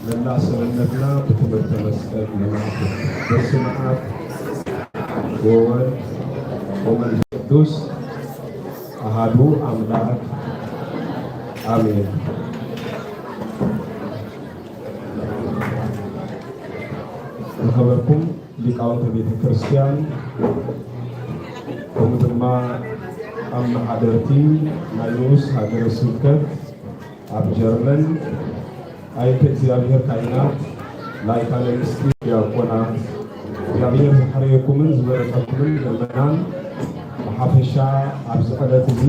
መላ ሰብነትና ብትምህርተ መስቀል ነማዕብል። በስመ አብ ወወልድ ወመንፈስ ቅዱስ አሃዱ አምላክ አሜን። ዝኸበርኩም ሊቃውንተ ቤተ ክርስቲያን፣ ከምኡ ድማ ኣመሓደርቲ ናይ ንኡስ ሃገረ ስብከት ኣብ ጀርመን፣ ኣይንተ እግዚኣብሔር ካህናት፣ ላይካነ ምስጢር ዲያቆናት፣ እግዚኣብሔር ዝሓረየኩምን ዝበረከኩምን ምእመናን፣ ብሓፈሻ ኣብዚ ዕለት እዚ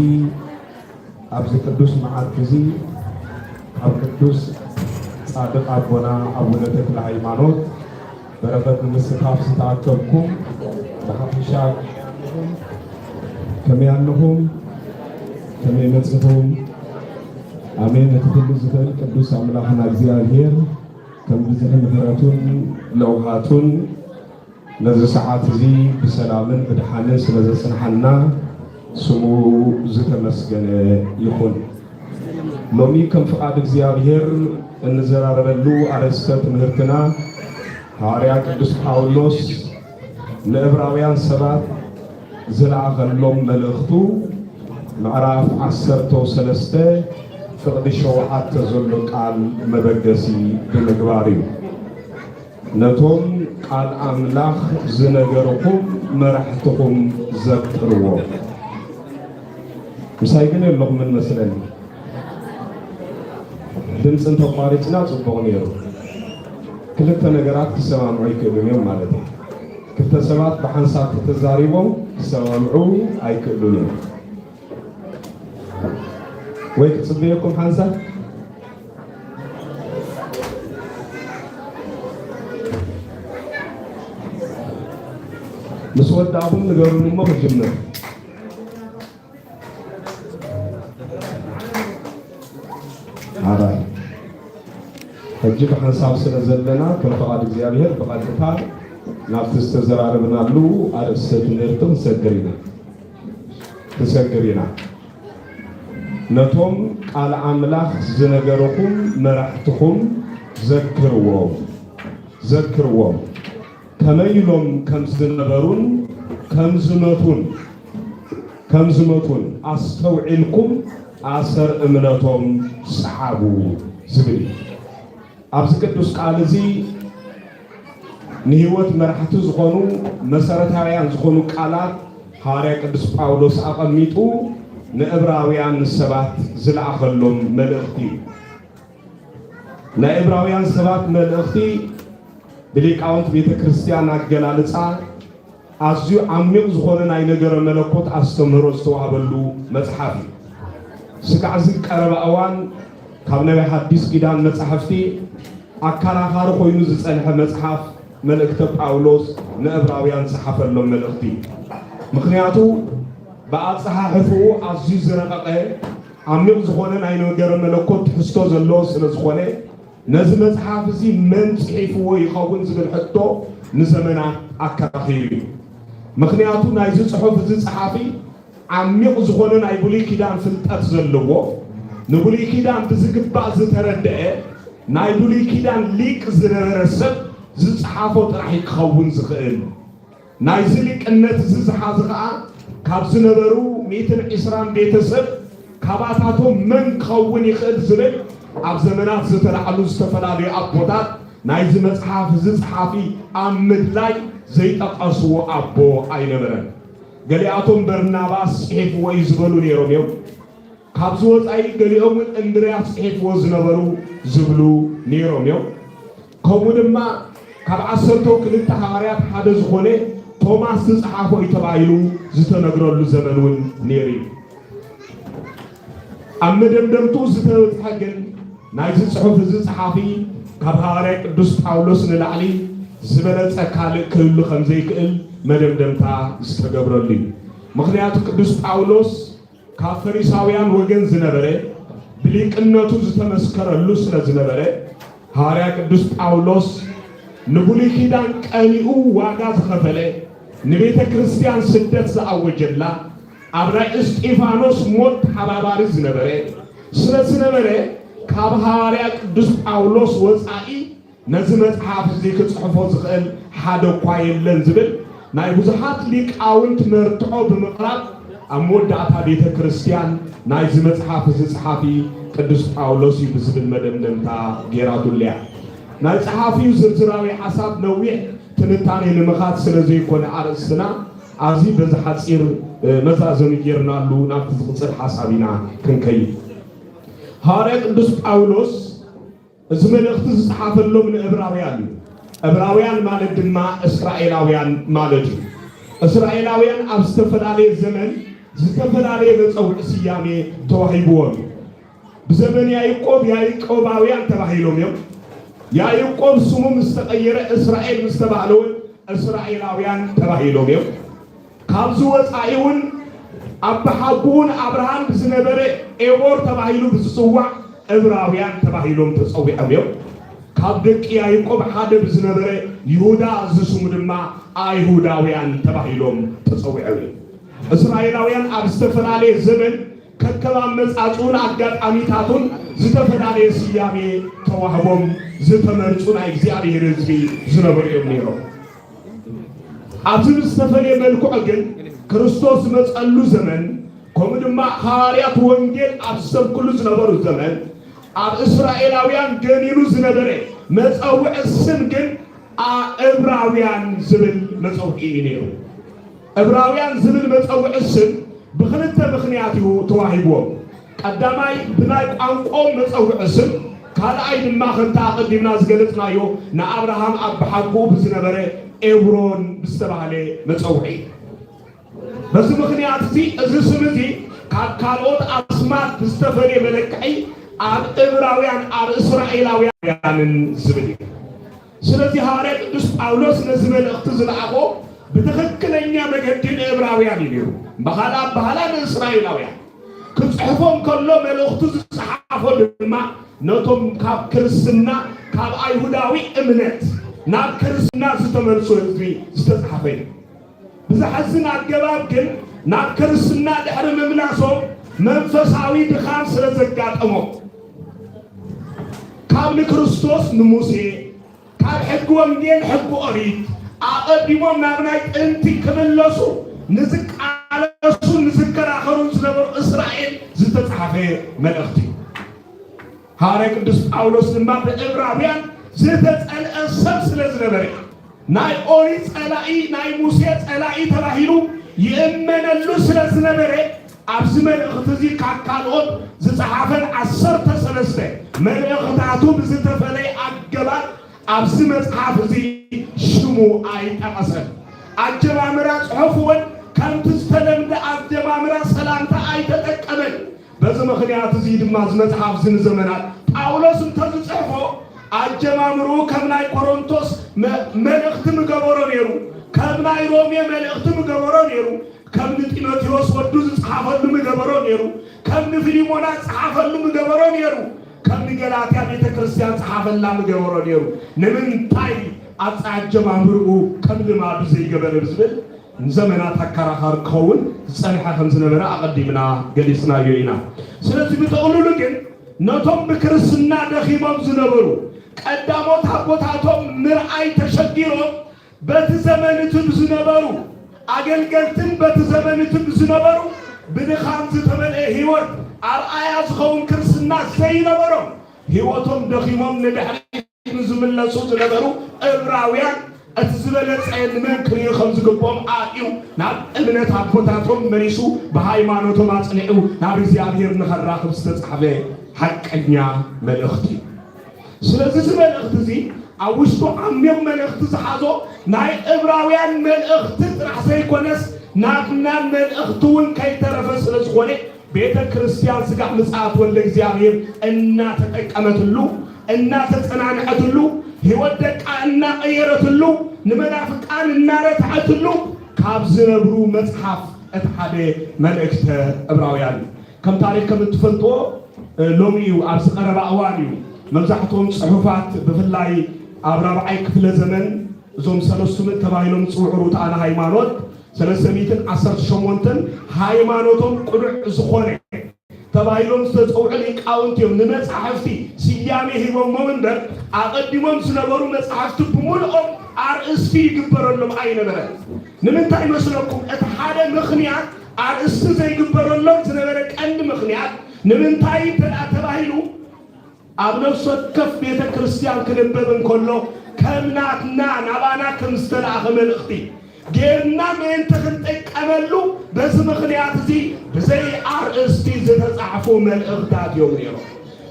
ኣብዚ ቅዱስ መዓልቲ እዚ ካብ ቅዱስ ጻድቕ ኣቦና ኣቡነ ተክለ ሃይማኖት በረኸት ንምስታፍ ዝተኣከብኩም ብሓፈሻ ከመይ ኣለኹም? ከመይ መጺኹም? ኣሜን። እቲ ኩሉ ዝኽእል ቅዱስ ኣምላኽና እግዚኣብሔር ከም ብዝሒ ምሕረቱን ለውሃቱን ነዚ ሰዓት እዚ ብሰላምን ብድሓንን ስለ ዘጽንሓና ስሙ ዝተመስገነ ይኹን። ሎሚ ከም ፍቓድ እግዚኣብሔር እንዘራረበሉ ኣርእስተ ትምህርትና፣ ሃዋርያ ቅዱስ ጳውሎስ ንዕብራውያን ሰባት ዝለኣኸሎም መልእኽቱ፣ ምዕራፍ ዓሰርተ ሰለስተ ፍቕዲ ሸውዓተ ዘሎ ቃል መበገሲ ብምግባር እዩ። ነቶም ቃል ኣምላኽ ዝነገርኹም መራሕትኹም ዘክርዎ። ምሳይ ግን የለኹምን መስለኒ። ድምፂ እንተቋሪፅና ፅቡቕ ነይሩ። ክልተ ነገራት ክሰማምዑ ኣይክእሉን እዮም ማለት እዩ። ክልተ ሰባት ብሓንሳብ ተተዛሪቦም ክሰማምዑ ኣይክእሉን እዮም። ወይ ክፅበየኩም ሓንሳብ? ምስ ወዳእኹም ንገሩኒ እሞ ክጅምር። ሓራይ። ሕጂ ብሓንሳብ ስለ ዘለና ከም ፍቓድ እግዚኣብሔር ብቐጥታ ናብቲ ዝተዘራረብናሉ ኣርእስተ ትምህርቲ ክንሰግር ኢና። ክንሰግር ኢና። ነቶም ቃል ኣምላኽ ዝነገርኹም መራሕትኹም ዘክርዎም፣ ዘክርዎም። ከመይ ኢሎም ከም ዝነበሩን ከም ዝመቱን፣ ከም ዝመቱን ኣስተውዒልኩም ኣሰር እምነቶም ሰዓቡ ዝብል እዩ። ኣብዚ ቅዱስ ቃል እዚ ንህይወት መራሕቲ ዝኾኑ መሰረታውያን ዝኾኑ ቃላት ሃዋርያ ቅዱስ ጳውሎስ ኣቐሚጡ ንዕብራውያን ሰባት ዝለኣኸሎም መልእኽቲ እዩ። ናይ ዕብራውያን ሰባት መልእኽቲ ብሊቃውንት ቤተ ክርስቲያን ኣገላልጻ ኣዝዩ ዓሚቕ ዝኾነ ናይ ነገረ መለኮት ኣስተምህሮ ዝተዋህበሉ መጽሓፍ እዩ። ስጋዕ እዚ ቀረባ እዋን ካብ ናይ ሓዲስ ኪዳን መጻሕፍቲ ኣከራኻሪ ኮይኑ ዝጸንሐ መጽሓፍ መልእክተ ጳውሎስ ንዕብራውያን ዝጸሓፈሎም መልእኽቲ እዩ። ምኽንያቱ ብኣጸሓሕፍኡ ኣዝዩ ዝረቐቐ ዓሚቕ ዝኾነ ናይ ነገረ መለኮት ትሕዝቶ ዘለዎ ስለ ዝኾነ ነዚ መጽሓፍ እዚ መን ጽሒፍዎ ይኸውን ዝብል ሕቶ ንዘመናት ኣከራኺሩ እዩ። ምኽንያቱ ናይዚ ጽሑፍ እዚ ጸሓፊ ዓሚቕ ዝኾነ ናይ ብሉይ ኪዳን ፍልጠት ዘለዎ፣ ንብሉይ ኪዳን ብዝግባእ ዝተረድአ፣ ናይ ብሉይ ኪዳን ሊቅ ዝነበረ ሰብ ዝጸሓፎ ጥራሕ እዩ ክኸውን ዝኽእል። ናይዚ ሊቅነት እዚ ዝሓዚ ኸኣ ካብ ዝነበሩ ሚእትን ዕስራን ቤተሰብ ካባታቶም መን ክኸውን ይኽእል ዝብል ኣብ ዘመናት ዝተላዕሉ ዝተፈላለዩ ኣቦታት ናይዚ መጽሓፍ እዚ ጸሓፊ ኣብ ምድላይ ዘይጠቐስዎ ኣቦ ኣይነበረን። ገሊኣቶም በርናባስ ጽሒፍዎ እዩ ዝበሉ ነይሮም እዮም። ካብዚ ወጻኢ ገሊኦም እውን እንድርያስ ጽሒፍዎ ዝነበሩ ዝብሉ ነይሮም እዮም። ከምኡ ድማ ካብ ዓሰርተው ክልተ ሃዋርያት ሓደ ዝኾነ ቶማስ ዝጸሓፎ እዩ ተባሂሉ ዝተነግረሉ ዘመን እውን ነይሩ እዩ። ኣብ መደምደምትኡ ዝተበጽሐ ግን ናይዚ ጽሑፍ እዚ ጸሓፊ ካብ ሃዋርያ ቅዱስ ጳውሎስ ንላዕሊ ዝበለጸ ካልእ ክህሉ ከም ዘይክእል መደምደምታ ዝተገብረሉ እዩ። ምኽንያቱ ቅዱስ ጳውሎስ ካብ ፈሪሳውያን ወገን ዝነበረ ብሊቅነቱ ዝተመስከረሉ ስለ ዝነበረ፣ ሃዋርያ ቅዱስ ጳውሎስ ንብሉይ ኪዳን ቀኒኡ ዋጋ ዝኸፈለ፣ ንቤተ ክርስቲያን ስደት ዝኣወጀላ፣ ኣብ ናይ እስጢፋኖስ ሞት ተሓባባሪ ዝነበረ ስለ ዝነበረ፣ ካብ ሃዋርያ ቅዱስ ጳውሎስ ወጻኢ ነዚ መጽሓፍ እዚ ክጽሕፎ ዝኽእል ሓደ እኳ የለን ዝብል ናይ ብዙሓት ሊቃውንት መርትዖ ብምቕራብ ኣብ መወዳእታ ቤተ ክርስቲያን ናይዚ መጽሓፍ እዚ ጸሓፊ ቅዱስ ጳውሎስ እዩ ብዝብል መደምደምታ ገይራትሉ እያ። ናይ ጸሓፊው ዝርዝራዊ ሓሳብ ነዊሕ ትንታኔ ንምኻድ ስለ ዘይኮነ ኣርእስትና ኣብዚ በዚ ሓጺር መዛዘሚ ጌርናሉ ናብቲ ዝቕጽል ሓሳብ ኢና ክንከይድ። ሃዋርያ ቅዱስ ጳውሎስ እዚ መልእኽቲ ዝጸሓፈሎም ንእብራውያን እዩ። እብራውያን ማለት ድማ እስራኤላውያን ማለት እዩ። እስራኤላውያን ኣብ ዝተፈላለየ ዘመን ዝተፈላለየ መጸውዒ ስያሜ ተዋሂብዎም እዩ። ብዘመን ያዕቆብ ያዕቆባውያን ተባሂሎም እዮም። ያዕቆብ ስሙ ምስ ተቐየረ እስራኤል ምስ ተባህለ እውን እስራኤላውያን ተባሂሎም እዮም። ካብዚ ወጻኢ እውን ኣባሓጎኡ ንኣብርሃም ብዝነበረ ኤቦር ተባሂሉ ብዝጽዋዕ እብራውያን ተባሂሎም ተጸዊዖም እዮም። ካብ ደቂ ያዕቆብ ሓደ ብዝነበረ ይሁዳ ዝስሙ ድማ ኣይሁዳውያን ተባሂሎም ተጸዊዖም እዮም። እስራኤላውያን ኣብ ዝተፈላለየ ዘመን ከከብ ኣመጻጽኡን ኣጋጣሚታቱን ዝተፈላለየ ስያሜ ተዋህቦም ዝተመርጹ ናይ እግዚኣብሔር ህዝቢ ዝነበሩ እዮም ነይሮም። ኣብዚ ብዝተፈለየ መልክዑ ግን ክርስቶስ ዝመጸሉ ዘመን ከምኡ ድማ ሃዋርያት ወንጌል ኣብ ዝሰብክሉ ዝነበሩ ዘመን ኣብ እስራኤላውያን ገኒኑ ዝነበረ መጸውዒ ስም ግን ኣእብራውያን ዝብል መጸውዒ እዩ ነይሩ። እብራውያን ዝብል መጸውዒ ስም ብኽልተ ምኽንያት እዩ ተዋሂብዎም። ቀዳማይ ብናይ ቋንቋኦም መጸውዒ ስም፣ ካልኣይ ድማ ከምቲ ኣቐዲምና ዝገለጽናዮ ንኣብርሃም ኣባሓጎኡ ብዝነበረ ኤብሮን ብዝተባህለ መጸውዒ። በዚ ምኽንያት እዚ እዚ ስም እዚ ካብ ካልኦት ኣስማት ብዝተፈልየ መለክዒ ኣብ እብራውያን ኣብ እስራኤላውያንን ዝብል እዩ። ስለዚ ሃዋርያ ቅዱስ ጳውሎስ ነዚ መልእኽቲ ዝለኣኾ ብትኽክለኛ መገዲ ንእብራውያን እዩ ነይሩ። ብኻልእ ኣበሃህላ ንእስራኤላውያን ክጽሕፎ እንከሎ መልእኽቱ ዝጸሓፎ ድማ ነቶም ካብ ክርስትና ካብ ኣይሁዳዊ እምነት ናብ ክርስትና ዝተመልሱ ህዝቢ ዝተጻሕፈ እዩ። ብዘሕዝን ኣገባብ ግን ናብ ክርስትና ድሕሪ ምምላሶም መንፈሳዊ ድኻም ስለ ዘጋጠሞም ካብ ንክርስቶስ ንሙሴ ካብ ሕጊ ወንጌል ሕጊ ኦሪት ኣቐዲሞም ናብ ናይ ጥንቲ ክምለሱ ንዝቃለሱ ንዝከራኸሩ ዝነበሩ እስራኤል ዝተጻሕፈ መልእኽቲ እዩ። ሃዋርያ ቅዱስ ጳውሎስ ድማ ብእብራውያን ዝተጸልአ ሰብ ስለ ዝነበረ ናይ ኦሪት ጸላኢ ናይ ሙሴ ጸላኢ ተባሂሉ ይእመነሉ ስለ ዝነበረ ኣብዚ መልእኽቲ እዚ ካብ ካልኦት ዝጸሓፈን ዓሰርተ ሰለስተ መልእኽታቱ ብዝተፈለየ ኣገባብ ኣብዚ መጽሓፍ እዚ ሽሙ ኣይጠቐሰን። ኣጀማምራ ጽሑፍ እውን ከምቲ ዝተለምደ ኣጀማምራ ሰላምታ ኣይተጠቀመን። በዚ ምኽንያት እዚ ድማ እዚ መጽሓፍ እዚ ንዘመናት ጳውሎስ እንተዝጽሕፎ ኣጀማምርኡ ከም ናይ ቆሮንቶስ መ- መልእኽቲ ምገበሮ ነይሩ፣ ከም ናይ ሮሜ መልእኽቲ ምገበሮ ነይሩ፣ ከም ንጢሞቴዎስ ወዱ ዝጸሓፈሉ ምገበሮ ነይሩ፣ ከም ንፊሊሞና ዝጸሓፈሉ ምገበሮ ነይሩ፣ ከም ንገላትያ ቤተ ክርስቲያን ዝጸሓፈላ ምገበሮ ነይሩ። ንምንታይ ኣብቲ ኣጀማምርኡ ከም ልማዱ ዘይገበረ ብዝብል ንዘመናት ኣከራኻሪ ክኸውን ዝጸንሐ ከም ዝነበረ ኣቐዲምና ገሊጽናዮ ኢና። ስለዚ ብጥቕልሉ ግን ነቶም ብክርስትና ደኺሞም ዝነበሩ ቀዳሞት ኣቦታቶም ምርኣይ ተሸጊሮም በቲ ዘመን እቲ ብዝነበሩ ኣገልገልትን በቲ ዘመን እቲ ብዝነበሩ ብድኻም ዝተመልአ ህይወት ኣርኣያ ዝኸውን ክርስትና ዘይነበሮም ህይወቶም ደኺሞም ንድሕሪት ንዝምለሱ ዝነበሩ እብራውያን እቲ ዝበለጸ ንመን ክርእዩ ከም ዝግብኦም ኣርእዩ ናብ እምነት ኣቦታቶም መሊሱ ብሃይማኖቶም ኣጽኒዑ ናብ እግዚኣብሔር ንኸራኽብ ዝተጻሕፈ ሓቀኛ መልእኽቲ እዩ። ስለዚ እዚ መልእኽቲ እዚ ኣብ ውሽጡ ዓሚቕ መልእኽቲ ዝሓዞ ናይ እብራውያን መልእኽቲ ጥራሕ ዘይኮነስ ናትና መልእኽቲ እውን ከይተረፈ ስለ ዝኾነ ቤተ ክርስቲያን ስጋዕ ምጽኣት ወልደ እግዚኣብሔር እናተጠቀመትሉ እናተጸናንዐትሉ ህይወት ደቃ እናቐየረትሉ ንመናፍቃን እናረትዐትሉ ካብ ዝነብሩ መጽሓፍ እቲ ሓደ መልእክተ እብራውያን እዩ። ከም ታሪክ ከም እትፈልጥዎ ሎሚ እዩ ኣብዚ ቀረባ እዋን እዩ መብዛሕትኦም ጽሑፋት ብፍላይ ኣብ ራብዓይ ክፍለ ዘመን እዞም ሰለስቱ ምእት ተባሂሎም ዝጽውዑ ርቱዓነ ሃይማኖት ሰለስተ ሚእትን ዓሰርተ ሸሞንተን ሃይማኖቶም ቅኑዕ ዝኾነ ተባሂሎም ዝተጸውዑ ሊቃውንቲ እዮም። ንመጻሕፍቲ ስያሜ ሂቦሞም እምበር፣ ኣቐዲሞም ዝነበሩ መጻሕፍቲ ብምልኦም ኣርእስቲ ይግበረሎም ኣይነበረን። ንምንታይ ይመስለኩም? እቲ ሓደ ምኽንያት፣ ኣርእስቲ ዘይግበረሎም ዝነበረ ቀንዲ ምኽንያት ንምንታይ እንተ ደኣ ተባሂሉ፣ ኣብ ነፍሲ ወከፍ ቤተ ክርስቲያን ክንበብ እንከሎ፣ ከም ናትና፣ ናባና ከም ዝተላእኸ መልእኽቲ ጌርና ምእንቲ ክንጥቀመሉ፣ በዚ ምኽንያት እዚ ብዘይ ኣርእስቲ ዝተጻሕፉ መልእኽታት እዮም ነይሮም።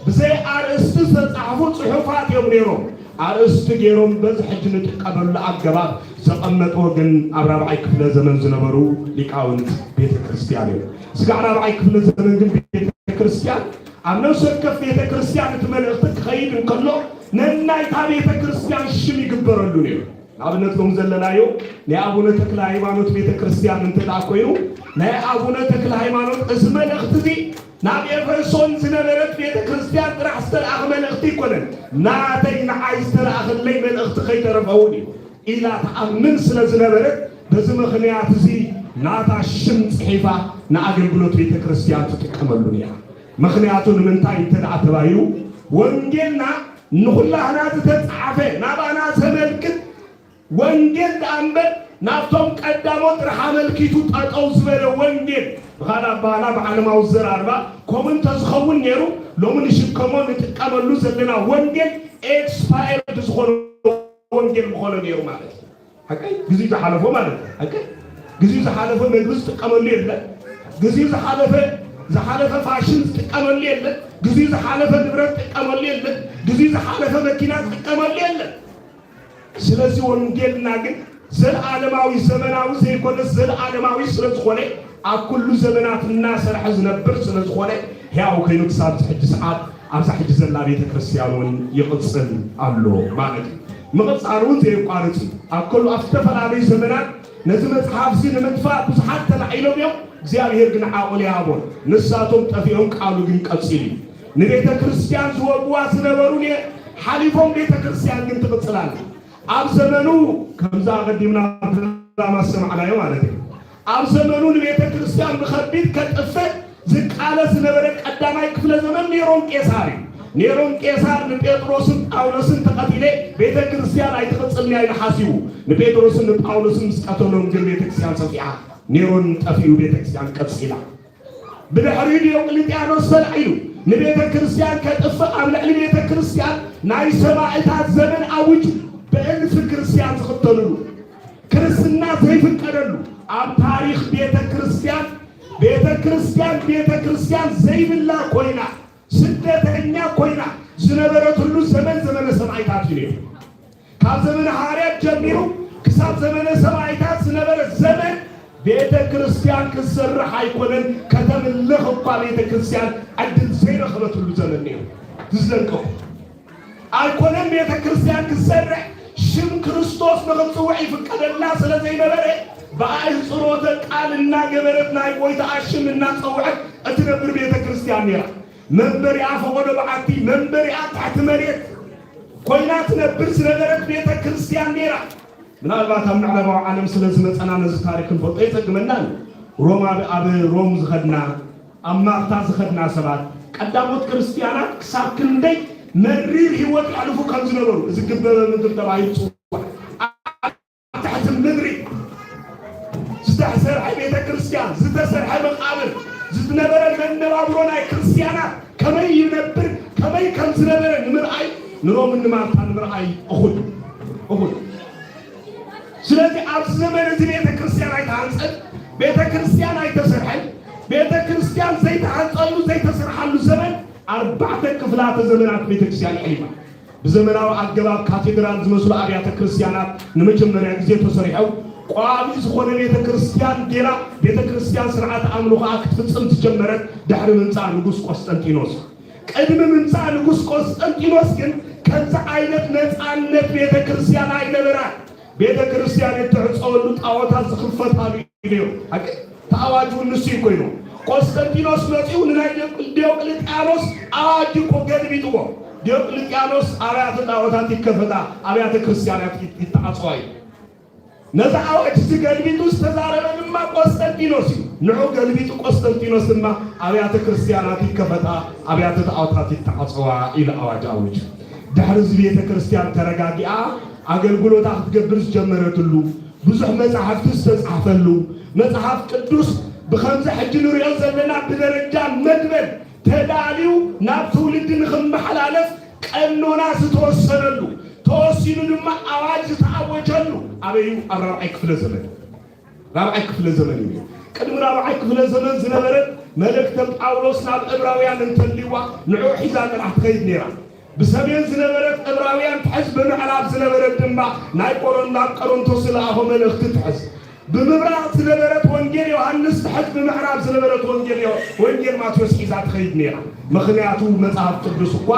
ብዘይ ኣርእስቲ ዝተጻሕፉ ጽሑፋት እዮም ነይሮም። ኣርእስቲ ገይሮም በዚ ሕጂ ንጥቀመሉ ኣገባብ ዘቐመጥዎ ግን ኣብ ራብዓይ ክፍለ ዘመን ዝነበሩ ሊቃውንት ቤተ ክርስቲያን እዮም። ስጋዕ ራብዓይ ክፍለ ዘመን ግን ቤተ ክርስቲያን ኣብ ነፍሲ ወከፍ ቤተ ክርስቲያን እቲ መልእኽቲ ክኸይድ እንከሎ፣ ነናይታ ቤተ ክርስቲያን ሽም ይግበረሉ ነይሩ። ንኣብነት ሎም ዘለናዮ ናይ ኣቡነ ተክለ ሃይማኖት ቤተ ክርስቲያን እንተ ደኣ ኮይኑ፣ ናይ ኣቡነ ተክለ ሃይማኖት እዚ መልእኽቲ እዚ ናብ ኤፌሶን ዝነበረት ቤተ ክርስቲያን ጥራሕ ዝተለኣኸ መልእኽቲ ኣይኮነን። ናተይ ንዓይ ዝተለኣኸለይ መልእኽቲ ከይተረፈ እውን እዩ ኢላ ትኣምን ስለ ዝነበረት፣ በዚ ምኽንያት እዚ ናታ ሽም ጽሒፋ ንኣገልግሎት ቤተ ክርስቲያን ትጥቀመሉ ነይራ። ምኽንያቱ ንምንታይ እንተ ደኣ ተባሂሉ፣ ወንጌልና ንኹላህና ዝተጻሕፈ፣ ናባና ዘመልክት ወንጌል ደኣ እምበር፣ ናብቶም ቀዳሞት ጥራሕ ኣመልኪቱ ጠጠው ዝበለ ወንጌል፣ ብኻልእ ኣባህላ ብዓለማዊ ኣዘራርባ ከምኡ እንተዝኸውን ነይሩ፣ ሎሚ ንሽከሞ ንጥቀመሉ ዘለና ወንጌል ኤክስፓየርድ ዝኾነ ወንጌል ምኾነ ነይሩ ማለት እዩ። ሓቀይ? ግዜኡ ዝሓለፎ ማለት እዩ። ሓቀይ? ግዜኡ ዝሓለፈ መግቢ ዝጥቀመሉ የለን። ግዜኡ ዝሓለፈ፣ ዝሓለፈ ፋሽን ዝጥቀመሉ የለን። ግዜኡ ዝሓለፈ ንብረት ዝጥቀመሉ የለን። ግዜኡ ዝሓለፈ መኪና ዝጥቀመሉ የለን። ስለዚ ወንጌልና ግን ዘለዓለማዊ፣ ዘመናዊ ዘይኮነ፣ ዘለዓለማዊ ስለ ዝኾነ፣ ኣብ ኩሉ ዘመናት እናሰርሐ ዝነብር ስለ ዝኾነ፣ ሕያው ኮይኑ ክሳብ ሕጂ ሰዓት ኣብዛ ሕጂ ዘላ ቤተ ክርስቲያን እውን ይቕጽል ኣሎ ማለት እዩ። ምቕጻል እውን ዘየቋርጽ እዩ። ኣብ ኩሉ፣ ኣብ ዝተፈላለዩ ዘመናት ነዚ መጽሓፍ እዚ ንምጥፋእ ብዙሓት ተላዒሎም እዮም። እግዚኣብሔር ግን ዓቕሊ ይሃቦም። ንሳቶም ጠፊኦም፣ ቃሉ ግን ቀጺሉ እዩ። ንቤተ ክርስቲያን ዝወግዋ ዝነበሩ ነ-፣ ሓሊፎም ቤተ ክርስቲያን ግን ትቕጽል ኣላ። ኣብ ዘመኑ፣ ከምዛ ኣቐዲምና ድራማ ዝሰማዕናዮ ማለት እዩ። ኣብ ዘመኑ ንቤተ ክርስቲያን ብኸቢድ ከጥፍእ ዝቃለስ ዝነበረ ቀዳማይ ክፍለ ዘመን ኔሮን ቄሳር እዩ። ኔሮን ቄሳር ንጴጥሮስን ጳውሎስን ተቐቲለ ቤተ ክርስቲያን ኣይትቕጽልን እያ ኢሉ ሓሲቡ፣ ንጴጥሮስን ንጳውሎስን ምስ ቀተሎም ግን ቤተ ክርስቲያን ሰፊሓ። ኔሮን ጠፊኡ ቤተ ክርስቲያን ቀጺላ። ብድሕሪኡ ዲዮቅልጥያኖስ ተላዒሉ ንቤተ ክርስቲያን ከጥፍእ ኣብ ልዕሊ ቤተ ክርስቲያን ናይ ሰማእታት ዘመን ኣዊጁ፣ ብእልፊ ክርስቲያን ዝኽተልሉ፣ ክርስትና ዘይፍቀደሉ፣ ኣብ ታሪኽ ቤተ ክርስቲያን፣ ቤተ ክርስቲያን፣ ቤተ ክርስቲያን ዘይብላ ኮይና፣ ስደተኛ ኮይና ዝነበረትሉ ዘመን ዘመነ ሰማእታት እዩ ነይሩ። ካብ ዘመነ ሃዋርያት ጀሚሩ ክሳብ ዘመነ ሰማእታት ዝነበረ ዘመን ቤተ ክርስቲያን ክትሰርሕ ኣይኮነን፣ ከተምልኽ እኳ ቤተ ክርስቲያን ዕድል ዘይረኸበትሉ ዘመን ነይሩ። ዝዘንቀው ኣይኮነን። ቤተ ክርስቲያን ክትሰርሕ ሽም ክርስቶስ ንኽትጽውዕ ይፍቀደላ ስለ ዘይነበረ፣ ብኣህጽሮተ ቃል እናገበረት ናይ ጎይታኣ ሽም እናጸውዐት እትነብር ቤተ ክርስቲያን ነይራ። መንበሪኣ ፈቐዶ በዓቲ፣ መንበሪኣ ትሕቲ መሬት ኮይና ትነብር ዝነበረት ቤተ ክርስቲያን ነይራ። ምናልባት ኣብ ምዕራባዊ ዓለም ስለ ዝመጸና ነዚ ታሪክ ክንፈልጦ የጸግመናን። ሮማ፣ ኣብ ሮም ዝኸድና፣ ኣብ ማልታ ዝኸድና ሰባት፣ ቀዳሞት ክርስቲያናት ክሳብ ክንደይ መሪር ህይወት የሕልፉ ከም ዝነበሩ፣ እዚ ግበበ ምድር ተባሂሉ ይጽዋዕ። ኣብ ትሕቲ ምድሪ ዝተሰርሐ ቤተ ክርስቲያን፣ ዝተሰርሐ መቃብር፣ ዝነበረ መነባብሮ ናይ ክርስቲያናት ከመይ ይነብር፣ ከመይ ከም ዝነበረ ንምርኣይ፣ ንሮምን ንማልታን ንምርኣይ እኹል፣ እኹል። ስለዚ ኣብዚ ዘመን እዚ ቤተ ክርስቲያን ኣይተሃንጸን፣ ቤተ ክርስቲያን ኣይተሰርሐን። ቤተ ክርስቲያን ዘይተሃንጸሉ፣ ዘይተሰርሓሉ ዘመን ኣርባዕተ ክፍላተ ዘመናት ቤተ ክርስቲያን የሕሊፋ። ብዘመናዊ ኣገባብ ካቴድራል ዝመስሉ ኣብያተ ክርስቲያናት ንመጀመርያ ግዜ ተሰሪሖም፣ ቋሚ ዝኾነ ቤተ ክርስቲያን ገይራ፣ ቤተ ክርስቲያን ስርዓተ ኣምልኾኣ ክትፍጽም ዝጀመረት ድሕሪ ምምጻእ ንጉስ ቆስጠንጢኖስ። ቅድሚ ምምጻእ ንጉስ ቆስጠንጢኖስ ግን ከምዚ ዓይነት ነጻነት ቤተ ክርስቲያን ኣይነበራን። ቤተ ክርስቲያን እትዕጸወሉ፣ ጣዖታት ዝኽፈታሉ እዩ ነይሩ። ሓቂ ተኣዋጅ እውን ንሱ እዩ ኮይኑ። ቆስጠንጢኖስ መጺኡ ንናይ ዲዮቅ-፣ ዲዮቅልጥያኖስ ኣዋጅ እኮ ገልቢጥዎ። ዲዮቅልጥያኖስ ኣብያተ ጣዖታት ይከፈታ፣ ኣብያተ ክርስቲያናት ይት-፣ ይተዓጸዋ እዩ። ነዚ ኣዋጅ እዚ ገልቢጡ ዝተዛረበ ድማ ቆስጠንጢኖስ እዩ። ንዑ ገልቢጡ ቆስተንጢኖስ ድማ ኣብያተ ክርስቲያናት ይከፈታ፣ ኣብያተ ጣዖታት ይተዓጸዋ ኢሉ ኣዋጅ ኣዊጁ። ድሕሪ እዚ ቤተ ክርስቲያን ተረጋጊኣ ኣገልግሎታ ክትገብር ዝጀመረትሉ፣ ብዙሕ መጻሕፍቲ ዝተጻሕፈሉ፣ መጽሓፍ ቅዱስ ብኸምዚ ሕጂ ንሪኦ ዘለና ብደረጃ መድበል ተዳልዩ ናብ ትውልዲ ንኽመሓላለፍ ቀኖና ዝተወሰነሉ፣ ተወሲኑ ድማ ኣዋጅ ዝተኣወጀሉ ኣበይ እዩ? ኣብ ራብዓይ ክፍለ ዘመን። ራብዓይ ክፍለ ዘመን እዩ። ቅድሚ ራብዓይ ክፍለ ዘመን ዝነበረት መልእክተ ጳውሎስ ናብ ዕብራውያን እንተልዋ ንዑ ሒዛ ጥራሕ ትኸይድ ነይራ። ብሰሜን ዝነበረት ዕብራውያን ትሕዝ፣ ብምዕራብ ዝነበረት ድማ ናይ ቆሮን ናብ ቆሮንቶስ ዝለኣኾ መልእኽቲ ትሕዝ። ብምብራቕ ዝነበረት ወንጌል ዮሃንስ ትሕዝ፣ ብምዕራብ ዝነበረት ወንጌል ዮ- ወንጌል ማቴዎስ ሒዛ ትኸይድ ነይራ። ምኽንያቱ መጽሓፍ ቅዱስ እኳ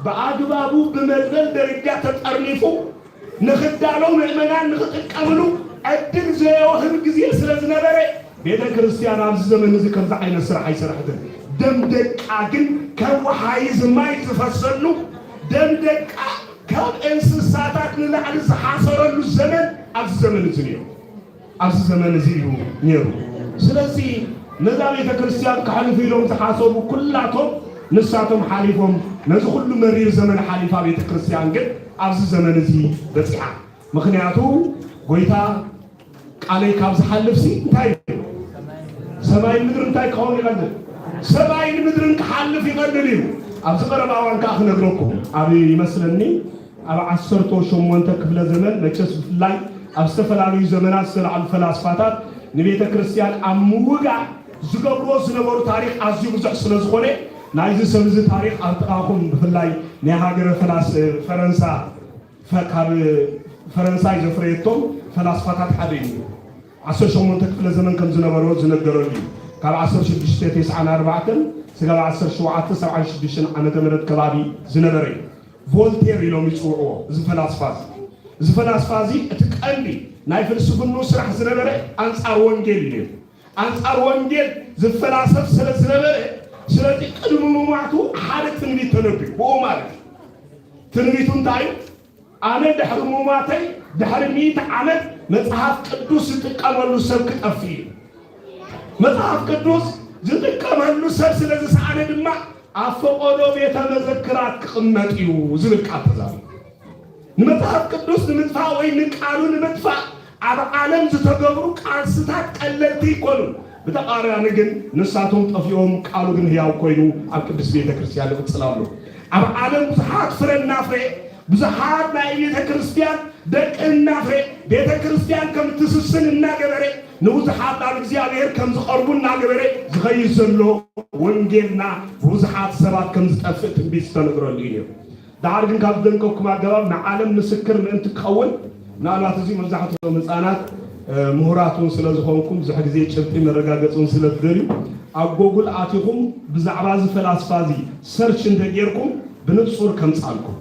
ብኣግባቡ ብመልበል ደረጃ ተጠርኒፉ ንኽዳለው ምእመናን ንኽጥቀምሉ ዕድል ዘየውህብ ግዜ ስለ ዝነበረ፣ ቤተ ክርስቲያን ኣብዚ ዘመን እዚ ከምዚ ዓይነት ስራሕ ኣይሰራሕትን። ደም ደቃ ግን ከም ወሓይዝ ማይ ዝፈሰሉ፣ ደም ደቃ ካብ እንስሳታት ንላዕሊ ዝሓሰረሉ ዘመን ኣብዚ ዘመን እዚ ነይሩ። ኣብዚ ዘመን እዚ እዩ ነይሩ። ስለዚ ነዛ ቤተ ክርስቲያን ከሕልፉ ኢሎም ዝሓሰቡ ኩላቶም ንሳቶም ሓሊፎም፣ ነዚ ኩሉ መሪር ዘመን ሓሊፋ ቤተ ክርስቲያን ግን ኣብዚ ዘመን እዚ በጺሓ። ምኽንያቱ ጎይታ ቃለይ ካብ ዝሓልፍ ሲ እንታይ እዩ? ሰማይን ምድርን እንታይ ክኸውን ይቐልል? ሰማይን ምድርን ክሓልፍ ይቐልል እዩ። ኣብዚ ቀረባ እዋን ከዓ ክነግረኩም ኣብ ይመስለኒ ኣብ ዓሰርተ ሸሞንተ ክፍለ ዘመን መቸስ ብፍላይ ኣብ ዝተፈላለዩ ዘመናት ዝተላዕሉ ፈላስፋታት ንቤተ ክርስቲያን ኣብ ምውጋዕ ዝገብርዎ ዝነበሩ ታሪኽ ኣዝዩ ብዙሕ ስለ ዝኾነ ናይዚ ሰብ እዚ ታሪኽ ኣብ ጥቓኹም ብፍላይ ናይ ሃገረ ፈላስ ፈረንሳ ፈ- ካብ ፈረንሳይ ዘፍረየቶም ፈላስፋታት ሓደ እዩ። ዓሰርተ ሸሞንተ ክፍለ ዘመን ከም ዝነበሮ ዝነገረሉ እዩ። ካብ ዓሰርተ ሽዱሽተ ተስዓን ኣርባዕተን ስጋብ ዓሰርተ ሸውዓተ ሰብዓን ሽዱሽተን ዓመተ ምህረት ከባቢ ዝነበረ እዩ። ቮልቴር ኢሎም ይፅውዕዎ እዚ ፈላስፋ እዚ። እዚ ፈላስፋ እዚ እቲ ቀንዲ ናይ ፍልስፍንኡ ስራሕ ዝነበረ ኣንፃር ወንጌል እዩ ነይሩ። ኣንፃር ወንጌል ዝፈላሰፍ ስለ ዝነበረ፣ ስለዚ ቅድሚ ምሟቱ ሓደ ትንቢት ተነብዩ ብኡ ማለት እዩ። ትንቢቱ እንታይ እዩ? ኣነ ድሕሪ ምሟተይ ድሕሪ ሚእቲ ዓመት መጽሓፍ ቅዱስ ዝጥቀመሉ ሰብ ክጠፍእ እዩ። መጽሓፍ ቅዱስ ዝጥቀመሉ ሰብ ስለ ዝሰኣነ ድማ ኣብ ፈቐዶ ቤተ መዘክራት ክቕመጥ እዩ ዝብል ቃል ተዛሪቡ። ንመጽሓፍ ቅዱስ ንምጥፋእ ወይ ንቃሉ ንምጥፋእ ኣብ ዓለም ዝተገብሩ ቃልስታት ቀለልቲ ኣይኮኑን። ብተቓራኒ ግን ንሳቶም ጠፊኦም ቃሉ ግን ህያው ኮይኑ ኣብ ቅድስት ቤተ ክርስቲያን ይቕጽል ኣሎ። ኣብ ዓለም ብዙሓት ፍረ እናፍረ ብዙሓት ናይ ቤተ ክርስቲያን ደቂ እናፍረ ቤተ ክርስቲያን ከም ትስስን እናገበረ ንብዙሓት ናብ እግዚኣብሔር ከም ዝቐርቡ እናገበረ ዝኸይድ ዘሎ ወንጌልና ብብዙሓት ሰባት ከም ዝጠፍእ ትንቢት ዝተነግረሉ እዩ ነይሩ። ደሓር ግን ካብ ዝደንቀኩም ኣገባብ ንዓለም ምስክር ምእንቲ ክኸውን ምናልባት እዚ መብዛሕትኦም ህፃናት ምሁራት እውን ስለ ዝኾንኩም ብዙሕ ግዜ ጭብጢ መረጋገፂ እውን ስለ ትደልዩ ኣብ ጎጉል ኣቲኹም ብዛዕባ እዚ ፈላስፋ እዚ ሰርች እንተጌርኩም ብንፁር ከምፃልኩም።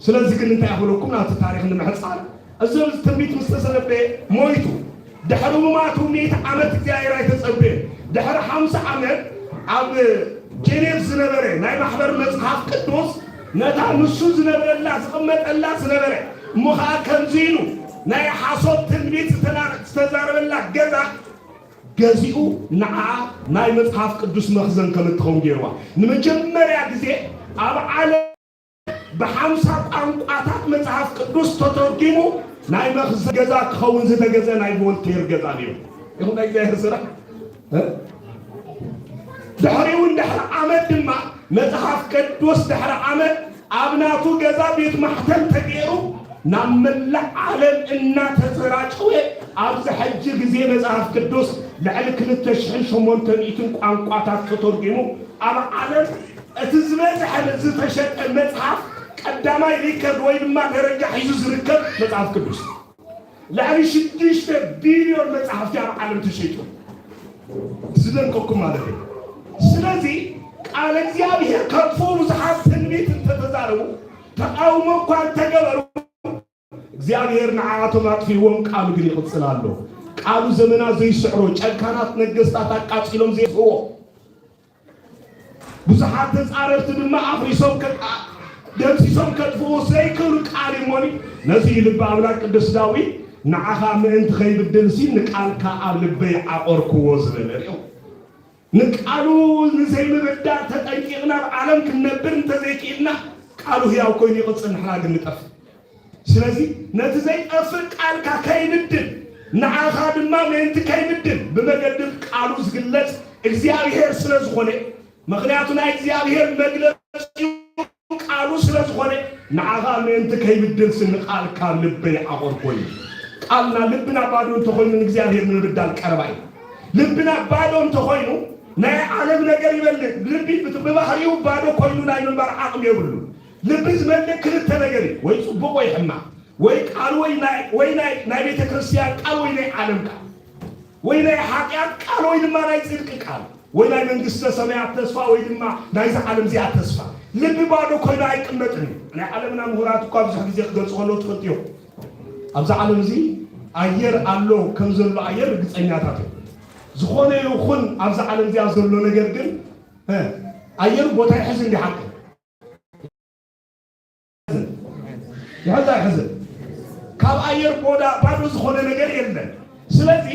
ስለዚ ግን እንታይ ይኽእለኩም ናብቲ ታሪኽ ንምሕፃር እዚ ትንቢት ምስ ተሰነበየ ሞይቱ ድሕሪ ሙማቱ ሚእቲ ዓመት እግዚኣብሔር ኣይተጸበየን። ድሕሪ ሓምሳ ዓመት ኣብ ጄኔቭ ዝነበረ ናይ ማሕበር መጽሓፍ ቅዱስ ነታ ንሱ ዝነብረላ ዝቕመጠላ ዝነበረ እሞ ኸዓ ከምዚ ኢሉ ናይ ሓሶት ትንቢት ዝተዛረበላ ገዛ ገዚኡ ንዓ ናይ መጽሓፍ ቅዱስ መኽዘን ከም እትኸውን ገይርዋ። ንመጀመርያ ግዜ ኣብ ዓለም ብሓምሳ ቋንቋታት መጽሓፍ ቅዱስ ተተርጒሙ ናይ መኽዘን ገዛ ክኸውን ዝተገዘ ናይ ቮልቴር ገዛ ነይሩ። ይኹን ናይ እግዚኣብሔር ስራሕ ድሕሪኡ እንድሕሪ ዓመት ድማ መጽሓፍ ቅዱስ ድሕሪ ዓመት ኣብ ናቱ ገዛ ቤት ማሕተም ተገይሩ ናብ መላእ ዓለም እናተሰራጨወ ኣብዚ ሕጂ ግዜ መጽሓፍ ቅዱስ ልዕሊ ክልተ ሽሕን ሸሞንተ ሚእትን ቋንቋታት ተተርጒሙ ኣብ ዓለም እቲ ዝበዝሐ ዝተሸጠ መጽሓፍ ቀዳማይ ሪከርድ ወይ ድማ ደረጃ ሒዙ ዝርከብ መጽሓፍ ቅዱስ ልዕሊ ሽዱሽተ ቢልዮን መጽሓፍቲ ኣብ ዓለም ተሸይጡ ዝደንቀኩም ማለት እዩ። ስለዚ ቃል እግዚኣብሔር ከጥፍኡ ብዙሓት ትንቢት እንተተዛረቡ ተቃውሞ እኳ እንተገበሩ እግዚኣብሔር ንዓቶም ኣጥፊእዎም ቃሉ ግን ይቕጽል ኣሎ። ቃሉ ዘመናት ዘይስዕሮ ጨካናት ነገስታት ኣቃጺሎም ዘየጥፍዎ ብዙሓት ተጻረርቲ ድማ ኣፍሪሶም ደምሲሶም ከጥፍኡ ዘይክእሉ ቃል እሞኒ ነዚ ልቢ ኣምላክ ቅዱስ ዳዊት ንዓኻ ምእንቲ ከይብድልሲ ንቃልካ ኣብ ልበይ ዓቆርክዎ ዝበለ ሪኦም ንቃሉ ንዘይምብዳል ተጠንቂቕና ኣብ ዓለም ክንነብር እንተዘይክኢልና፣ ቃሉ ህያው ኮይኑ ይቕጽል፣ ንሕና ግን ንጠፍእ። ስለዚ ነቲ ዘይጠፍእ ቃልካ ከይብድል፣ ንዓኻ ድማ ምእንቲ ከይብድል፣ ብመገዲ ቃሉ ዝግለጽ እግዚኣብሔር ስለ ዝኾነ፣ ምኽንያቱ ናይ እግዚኣብሔር መግለጺኡ ቃሉ ስለ ዝኾነ፣ ንዓኻ ምእንቲ ከይብድል ስኒ ቃልካ ልበይ ዓቖርኮ እዩ። ቃልና ልብና ባዶ እንተኾይኑ ንእግዚኣብሔር ንምብዳል ቀረባ እዩ። ልብና ባዶ እንተኾይኑ ናይ ዓለም ነገር ይበልዕ። ልቢ ብት-፣ ብባህሪኡ ባዶ ኮይኑ ናይ ምንባር ዓቕሚ የብሉ። ልቢ ዝመልእ ክልተ ነገር እዩ፣ ወይ ጽቡቕ ወይ ሕማቕ፣ ወይ ቃል ወይ ናይ፣ ወይ ናይ፣ ናይ ቤተ ክርስቲያን ቃል ወይ ናይ ዓለም ቃል፣ ወይ ናይ ሓጢኣት ቃል ወይ ድማ ናይ ጽድቂ ቃል፣ ወይ ናይ መንግስተ ሰማያት ተስፋ ወይ ድማ ናይዚ ዓለም እዚኣ ተስፋ። ልቢ ባዶ ኮይኑ ኣይቅመጥን እዩ። ናይ ዓለምና ምሁራት እኳ ብዙሕ ግዜ ክገልጹ ከለዉ ትፈልጡ እዮም። ኣብዚ ዓለም እዚ ኣየር ኣሎ፣ ከም ዘሎ ኣየር ርግጸኛታት እዮም። ዝኾነ ይኹን ኣብዚ ዓለም እዚኣ ዘሎ ነገር ግን፣ እ፣ ኣየር ቦታ ይሕዝ እንዲ ሓቂ። ይሕዝ ኣይሕዝን? ካብ ኣየር ቦዳ ባዶ ዝኾነ ነገር የለን። ስለዚ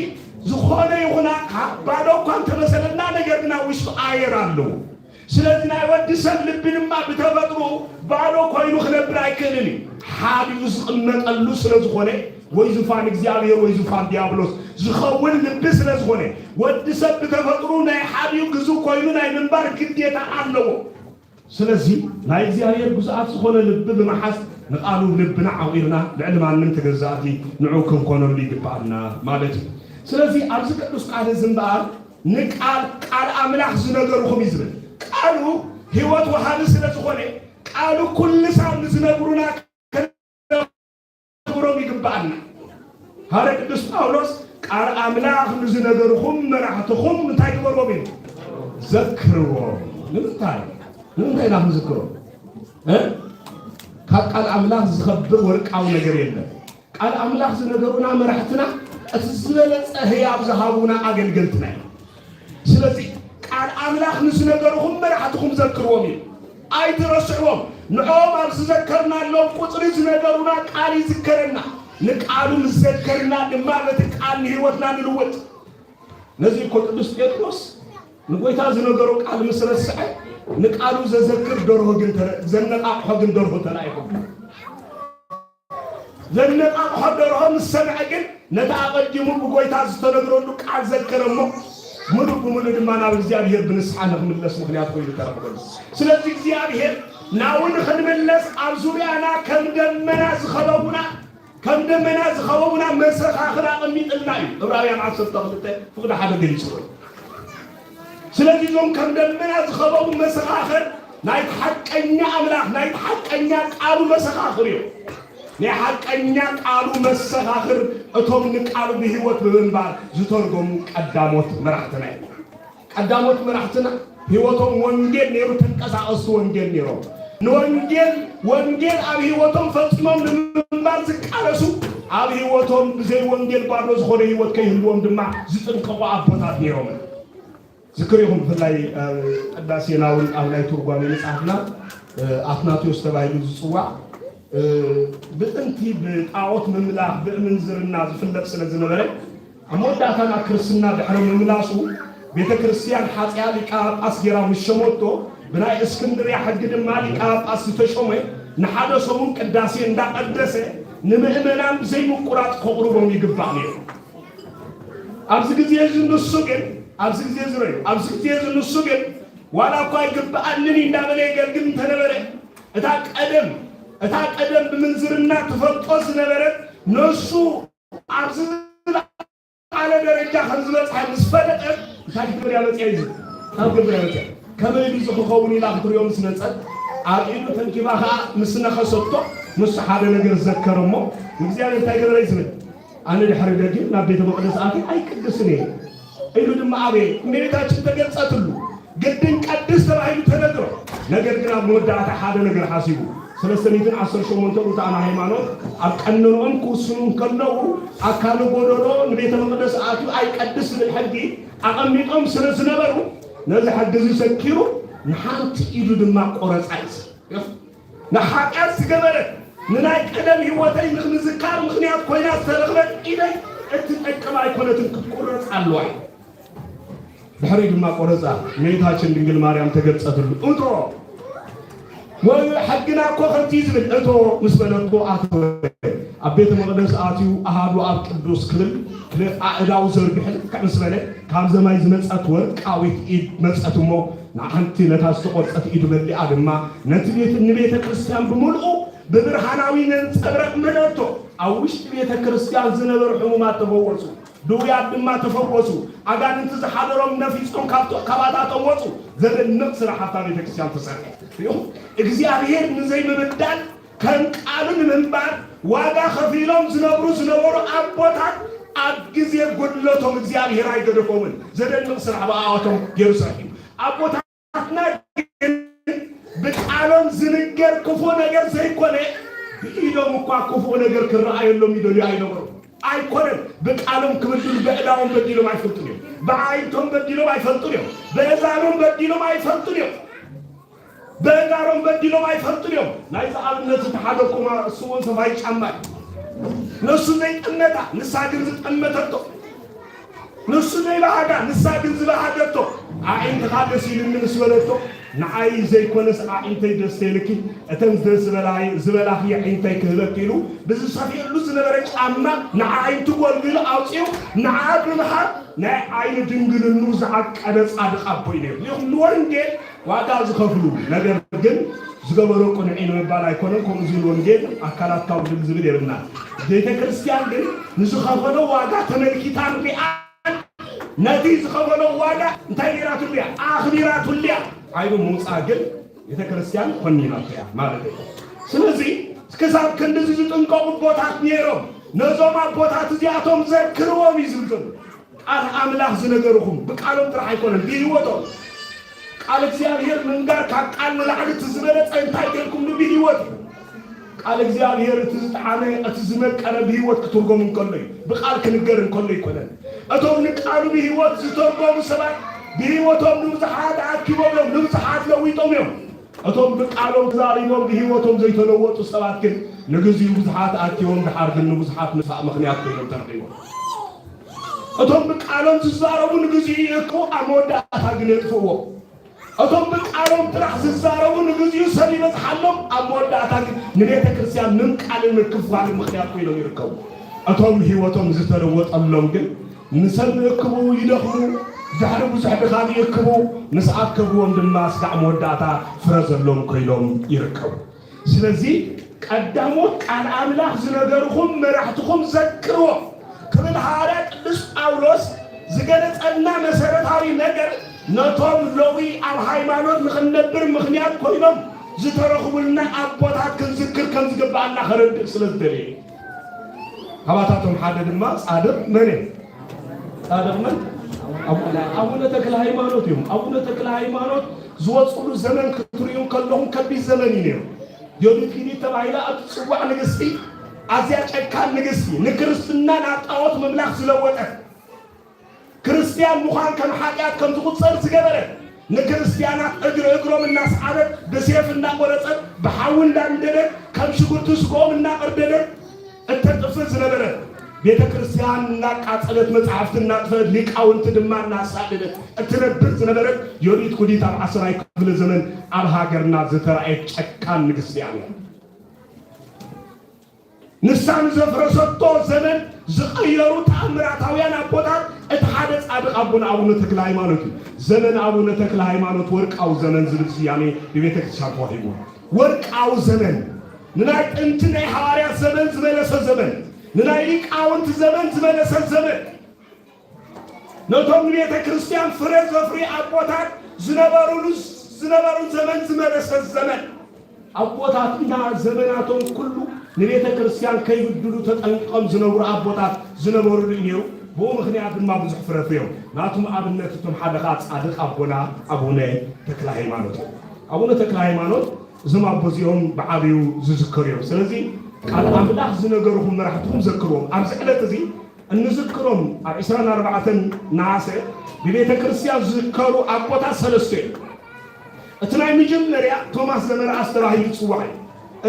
ዝኾነ ይኹን ኣቕሓ ባዶ እኳ እንተመሰለና፣ ነገር ግን ኣብ ውሽጡ ኣየር ኣለዎ። ስለዚ ናይ ወዲ ሰብ ልቢ ድማ ብተፈጥሮ ባዶ ኮይኑ ክነብር ኣይክእልን እዩ። ሓዲኡ ዝቕመጠሉ ስለ ዝኾነ፣ ወይ ዙፋን እግዚኣብሔር ወይ ዙፋን ዲያብሎስ ዝኸውን ልቢ ስለ ዝኾነ፣ ወዲ ሰብ ብተፈጥሮ ናይ ሓዲኡ ግዙእ ኮይኑ ናይ ምንባር ግዴታ ኣለዎ። ስለዚ ናይ እግዚኣብሔር ግዙኣት ዝኾነ ልቢ ብምሓዝ ንቃሉ ልብና ዓቒርና ልዕሊ ማንም ተገዛእቲ ንዑ ክንኮነሉ ይግባኣና ማለት እዩ። ስለዚ ኣብዚ ቅዱስ ቃል እዚ እምበኣር ንቃል፣ ቃል ኣምላኽ ዝነገርኹም እዩ ዝብል። ቃሉ ህይወት ወሃቢ ስለ ዝኾነ ቃሉ ኩሉ ሳብ ንዝነግሩና ክነግሮም ይግባኣና። ሃረ ቅዱስ ጳውሎስ ቃል ኣምላኽ ንዝነገርኹም መራሕትኹም እንታይ ግበርዎም እዩ? ዘክርዎም። ንምንታይ? ንምንታይ ኢና ክንዝክሮም? እ? ካብ ቃል ኣምላኽ ዝኸብር ወርቃዊ ነገር የለን። ቃል ኣምላኽ ዝነገሩና መራሕትና እቲ ዝበለጸ ህያብ ዝሃቡና ኣገልገልትና እዮም። ስለዚ ቃል ኣምላኽ ንዝነገርኹም መራሕትኹም ዘክርዎም እዩ። ኣይትረስዕዎም። ንዕኦም ኣብ ዝዘከርናሎም ቁጽሪ ዝነገሩና ቃል ይዝከረና። ንቃሉ ምስ ዘከርና ድማ በቲ ቃል ንህይወትና ንልውጥ። ነዚ እኮ ቅዱስ ጴጥሮስ ንጎይታ ዝነገሮ ቃል ምስ ረስዐ፣ ንቃሉ ዘዘክር ደርሆ ግን ተረ-፣ ዘነቃቕሖ ግን ደርሆ ተላኢኹ። ዘነቃቕሖ ደርሆ ምስ ሰምዐ ግን ነቲ ኣቐዲሙ ብጎይታ ዝተነግረሉ ቃል ዘከረ እሞ፣ ምሉእ ብምሉእ ድማ ናብ እግዚኣብሔር ብንስሓ ንኽምለስ ምኽንያት ኮይኑ ተረኽበሉ። ስለዚ እግዚኣብሔር ናብኡ ንኽንምለስ ኣብ ዙርያና ከም ደመና ዝኸበቡና፣ ከም ደመና ዝኸበቡና መሰኻኽር ኣቐሚጥልና እዩ። ዕብራውያን ዓሰርተ ክልተ ፍቕዲ ሓደ ገሊጽዎ እዩ። ስለዚ እዞም ከም ደመና ዝኸበቡ መሰኻኽር ናይቲ ሓቀኛ ኣምላኽ፣ ናይቲ ሓቀኛ ቃሉ መሰኻኽር እዮም። ናይ ሓቀኛ ቃሉ መሰኻኽር እቶም ንቃሉ ብህይወት ብምንባር ዝተርጎሙ ቀዳሞት መራሕትና እዮም። ቀዳሞት መራሕትና ህይወቶም ወንጌል ነይሩ፣ ተንቀሳቐስቲ ወንጌል ነይሮም። ንወንጌል፣ ወንጌል ኣብ ህይወቶም ፈጺሞም ንምንባር ዝቃለሱ፣ ኣብ ህይወቶም ብዘይ ወንጌል ባዶ ዝኾነ ህይወት ከይህልዎም ድማ ዝጥንቀቑ ኣቦታት ነይሮም። ዝክር ይኹን፣ ብፍላይ ኣብ ቅዳሴና እውን ኣብ ናይ ትርጓሜ መጽሓፍና፣ እ፣ ኣትናቴዎስ ተባሂሉ ዝጽዋዕ፣ እ፣ ብጥንቲ ብጣዖት ምምላኽ፣ ብእምንዝርና ዝፍለጥ ስለ ዝነበረ፣ ኣብ መወዳእታ ናብ ክርስትና ድሕሪ ምምላሱ፣ ቤተ ክርስቲያን ሓጺኣ ሊቀ ጳጳስ ጌራ ምስ ሸመቶ፣ ብናይ እስክንድርያ ሕጊ ድማ ሊቀ ጳጳስ ዝተሾመ፣ ንሓደ ሰሙን ቅዳሴ እንዳቀደሰ፣ ንምእመናን ብዘይምቁራጽ ከቕርቦም ይግባእ ነይሩ። ኣብዚ ግዜ እዚ ንሱ ግን፣ ኣብዚ ግዜ እዚ ርኣዩ፣ ኣብዚ ግዜ እዚ ንሱ ግን፣ ዋላ እኳ ይግብኣንን እዩ እንዳበለ የገልግል እንተነበረ፣ እታ ቀደም፣ እታ ቀደም ብምንዝርና ትፈልጦ ዝነበረት ነሱ ኣብዚ ዝለዓለ ደረጃ ከም ዝበጽሐ ምስ ፈለጠት፣ እንታይ ክትብል እያ መጽያ እዩ? ካብ ግብር እያ መጽያ። ከመይ ኢሉ እዚ ክኸውን ኢላ ክትሪኦ ምስ መጸት፣ ኣብ ኢዱ ተንኪባ ኸኣ ምስ ነኸሰቶ፣ ንሱ ሓደ ነገር ዘከረ እሞ፣ ንእግዚኣብሔር እንታይ ገበረ እዩ ዝብል? ኣነ ድሕሪ ደጊም ናብ ቤተ መቕደስ ኣትየ ኣይቅድስን እየ ኢሉ ድማ ኣበየ። እመቤታችን ተገልጸትሉ። ግድን ቀድስ ተባሂሉ ተነግሮ። ነገር ግን ኣብ መወዳእታ ሓደ ነገር ሓሲቡ፣ ሰለስተ ሚእትን ዓሰርተ ሸሞንተ ርቱዓን ሃይማኖት ኣብ ቀኖንኦም ክውስኑ እንከለዉ፣ ኣካለ ጎደሎ ንቤተ መቕደስ ኣትዩ ኣይቀድስ ዝብል ሕጊ ኣቐሚጦም ስለ ዝነበሩ፣ ነዚ ሕጊ እዚ ዘኪሩ ንሓንቲ ኢዱ ድማ ቆረጻ እዩ። ንሓጢኣት ዝገበረት፣ ንናይ ቀደም ህይወተይ ንኽምዝካር ምኽንያት ኮይና ዝተረኽበት ኢደይ እትጠቅም ኣይኮነትን፣ ክትቁረጽ ኣለዋ እዩ። ድሕሪ ድማ ቆረፃ እመቤታችን ድንግል ማርያም ተገልጸትሉ። እቶ ወይ ሕግና እኮ ከምዚ ዝብል እቶ ምስ በለቶ ኣተወ። ኣብ ቤተ መቕደስ ኣትዩ ኣሃዱ ኣብ ቅዱስ ክብል ኣእዳው ዘርግሑ ልክዕ ምስ በለ ካብ ዘማይ ዝመጸት ወርቃዊት ኢድ መጸት እሞ ንሓንቲ ነታ ዝተቆርጸት ኢዱ መሊኣ ድማ ነቲ ቤት ንቤተ ክርስቲያን ብምልኡ ብብርሃናዊ ነንጸብረቕ መለቶ። ኣብ ውሽጢ ቤተ ክርስቲያን ዝነበሩ ሕሙማት ተፈወሱ። ድውያት ድማ ተፈወሱ። ኣጋንንቲ ዝሓደሮም ነፊጾም ካብቶ- ካባታቶም ወጹ። ዘደንቕ ስራሕ ኣብታ ቤተክርስትያን ተሰርሐ። ሪኹም? እግዚኣብሔር ንዘይምብዳል ከም ቃሉ ንምንባር ዋጋ ከፊሎም ዝነብሩ ዝነበሩ ኣቦታት ኣብ ግዜ ጉድለቶም እግዚኣብሔር ኣይገደፎምን። ዘደንቕ ስራሕ ብኣዋቶም ገይሩ ሰርሑ። ኣቦታትና ግን ብቃሎም ዝንገር ክፉእ ነገር ዘይኮነ ብኢዶም እኳ ክፉእ ነገር ክረኣየሎም ይደልዩ ኣይነበሩ። ኣይኮነን ብቃሎም ክብድሉ በእዳዎም በዲሎም ኣይፈልጡን እዮም። ብኣይንቶም በዲሎም ኣይፈልጡን እዮም። በእዛኖም በዲሎም ኣይፈልጡን እዮም። በእዛኖም በዲሎም ኣይፈልጡን እዮም። ናይዚ ኣብነት እቲ ሓደ እኮ እሱ እውን ሰፋይ ጫማ እዩ። ንሱ ዘይጠመታ ንሳ ግን ዝጠመተቶ። ንሱ ዘይበሃጋ ንሳ ግን ዝበሃገቶ። ኣዒንትኻ ደስ ኢሉኒ ምስ በለቶ ንዓይ ዘይኮነስ ኣዒንተይ ደስ ተይልኪ እተን ደስ ዝበላኺ ኣዒንተይ ክህበኪ ኢሉ ብዝሰፍየሉ ዝነበረ ጫማ ንዓዒንቱ ጎልቢሉ ኣውፂኡ ንዓ ብምሃብ ናይ ዓይኒ ድንግልኑ ዝዓቀበ ፃድቕ ኣቦ እዩ ነይሩ። ይኹን ንወንጌል ዋጋ ዝኸፍሉ ነገር ግን ዝገበሮ ቅኑዕ እዩ ንምባል ኣይኮነን። ከምኡ ዝብል ወንጌል ኣካላት ካብ ድል ዝብል የብልና። ቤተ ክርስቲያን ግን ንዝኸፈሎ ዋጋ ተመልኪታ ሪኣ ነቲ ዝኸፈሎ ዋጋ እንታይ ገይራትሉ እያ? ኣኽቢራትሉ እያ። ዓይኑ ምውፃእ ግን ቤተ ክርስቲያን ኮኒናቶ እያ ማለት እዩ። ስለዚ ክሳብ ክንድዚ ዝጥንቀቑ ኣቦታት ነይሮም። ነዞም ኣቦታት እዚኣቶም ዘክርዎም እዩ ዝብል ዘሎ። ቃል ኣምላኽ ዝነገርኹም ብቃሎም ጥራሕ ኣይኮነን ብህይወቶም። ቃል እግዚኣብሔር ምንጋር ካብ ቃል ንላዕሊ እቲ ዝበለፀ እንታይ ጌርኩምሉ ብህይወት እዩ። ቃል እግዚኣብሔር እቲ ዝጠዓመ እቲ ዝመቀረ ብህይወት ክትርጎም እንከሎ እዩ። ብቃል ክንገር እንከሎ ኣይኮነን። እቶም ንቃሉ ብህይወት ዝተርጎሙ ሰባት ብህይወቶም ንብዙሓት ኣኪቦም እዮም፣ ንብዙሓት ለዊጦም እዮም። እቶም ብቃሎም ተዛሪቦም ብህይወቶም ዘይተለወጡ ሰባት ግን ንግዚኡ ብዙሓት ኣኪቦም ድሓር ግን ንብዙሓት ምጥፋእ ምኽንያት ኮይኖም ተረኺቦም። እቶም ብቃሎም ዝዛረቡ ንግዚኡ ይእክቡ፣ ኣብ መወዳእታ ግን የጥፍእዎ። እቶም ብቃሎም ጥራሕ ዝዛረቡ ንግዚኡ ሰብ ይበዝሓሎም፣ ኣብ መወዳእታ ግን ንቤተ ክርስቲያን ምምቃልን ምክፋልን ምኽንያት ኮይኖም ይርከቡ። እቶም ህይወቶም ዝተለወጠሎም ግን ንሰብ ይእክቡ፣ ይደኽሙ፣ ድሕሪ ብዙሕ ድኻም ይእክቡ፣ ምስ ኣከብዎም ድማ ስጋዕ መወዳእታ ፍረ ዘሎም ኮይኖም ይርከቡ። ስለዚ ቀዳሞት ቃል ኣምላኽ ዝነገርኹም መራሕትኹም ዘክርዎም ክብል ሃዋርያ ቅዱስ ጳውሎስ ዝገለጸልና መሰረታዊ ነገር ነቶም ሎሚ ኣብ ሃይማኖት ንኽንነብር ምኽንያት ኮይኖም ዝተረኽቡልና ኣቦታት ክንዝክር ከም ዝግብኣና ከረድእ ስለ ዝደለየ እዩ። ካባታቶም ሓደ ድማ ጻድቕ መን እዩ? ጻድቕ መን? ኣቡ- ኣቡነ ተክለ ሃይማኖት እዮም። ኣቡነ ተክለ ሃይማኖት ዝወፅሉ ዘመን ክትርእዩ ከለኹም ከቢድ ዘመን እዩ ነይሩ። ዮዲት ኪዲት ተባሂላ እትፅዋዕ ንግስቲ፣ ኣዝያ ጨካን ንግስቲ፣ ንክርስትና ናብ ጣዖት ምምላኽ ዝለወጠት፣ ክርስትያን ምዃን ከም ሓጢኣት ከም ዝቑጸር ዝገበረት፣ ንክርስትያናት እግሪ እግሮም እናስዓበት፣ ብሴፍ እናቖረጸት፣ ብሓዊ እንዳንደደት፣ ከም ሽጉርቲ ስግኦም እናቐርደደት እተጥፍእ ዝነበረት፣ ቤተ ክርስትያን እናቃጸለት፣ መጻሕፍቲ እናጥፈአት፣ ሊቃውንቲ ድማ እናሳደደት እትነብር ዝነበረት ዮዲት ኩዲት ኣብ ዓሰርኣይ ክፍለ ዘመን ኣብ ሃገርና ዝተራእየት ጨካን ንግስቲ እያ ነይራ። ንሳ ንዘፍረሰቶ ዘመን ዝቐየሩ ተኣምራታውያን ኣቦታት እቲ ሓደ ጻድቕ ኣቦና ኣቡነ ተክለ ሃይማኖት እዩ። ዘመን ኣቡነ ተክለ ሃይማኖት ወርቃዊ ዘመን ዝብል ስያሜ ብቤተ ክርስቲያን ተዋሂብዎ። ወርቃዊ ዘመን፣ ንናይ ጥንቲ ናይ ሃዋርያት ዘመን ዝመለሰ ዘመን፣ ንናይ ሊቃውንቲ ዘመን ዝመለሰ ዘመን፣ ነቶም ንቤተ ክርስቲያን ፍረ ዘፍሪ ኣቦታት ዝነበሩሉ ዝነበሩ ዘመን ዝመለሰ ዘመን። ኣቦታትና ዘመናቶም ኩሉ ንቤተ ክርስቲያን ከይብድሉ ተጠንቂቖም ዝነብሩ ኣቦታት ዝነበሩሉ እዩ ነይሩ። ብኡ ምኽንያት ድማ ብዙሕ ፍረ ፍርዮም። ናቱም ኣብነት እቶም ሓደ ኸዓ ጻድቕ ኣቦና ኣቡነ ተክለ ሃይማኖት እዮም። ኣቡነ ተክለ ሃይማኖት እዞም ኣቦ እዚኦም ብዓብዩ ዝዝከሩ እዮም። ስለዚ ቃል ኣምላኽ ዝነገርኹም መራሕትኹም ዘክርዎም። ኣብዚ ዕለት እዚ እንዝክሮም ኣብ ዕስራን ኣርባዕተን ነሓሰ ብቤተ ክርስቲያን ዝዝከሩ ኣቦታት ሰለስተ እዮም። እቲ ናይ መጀመርያ ቶማስ ዘመርኣስ ተባሂሉ ይጽዋዕ እዩ።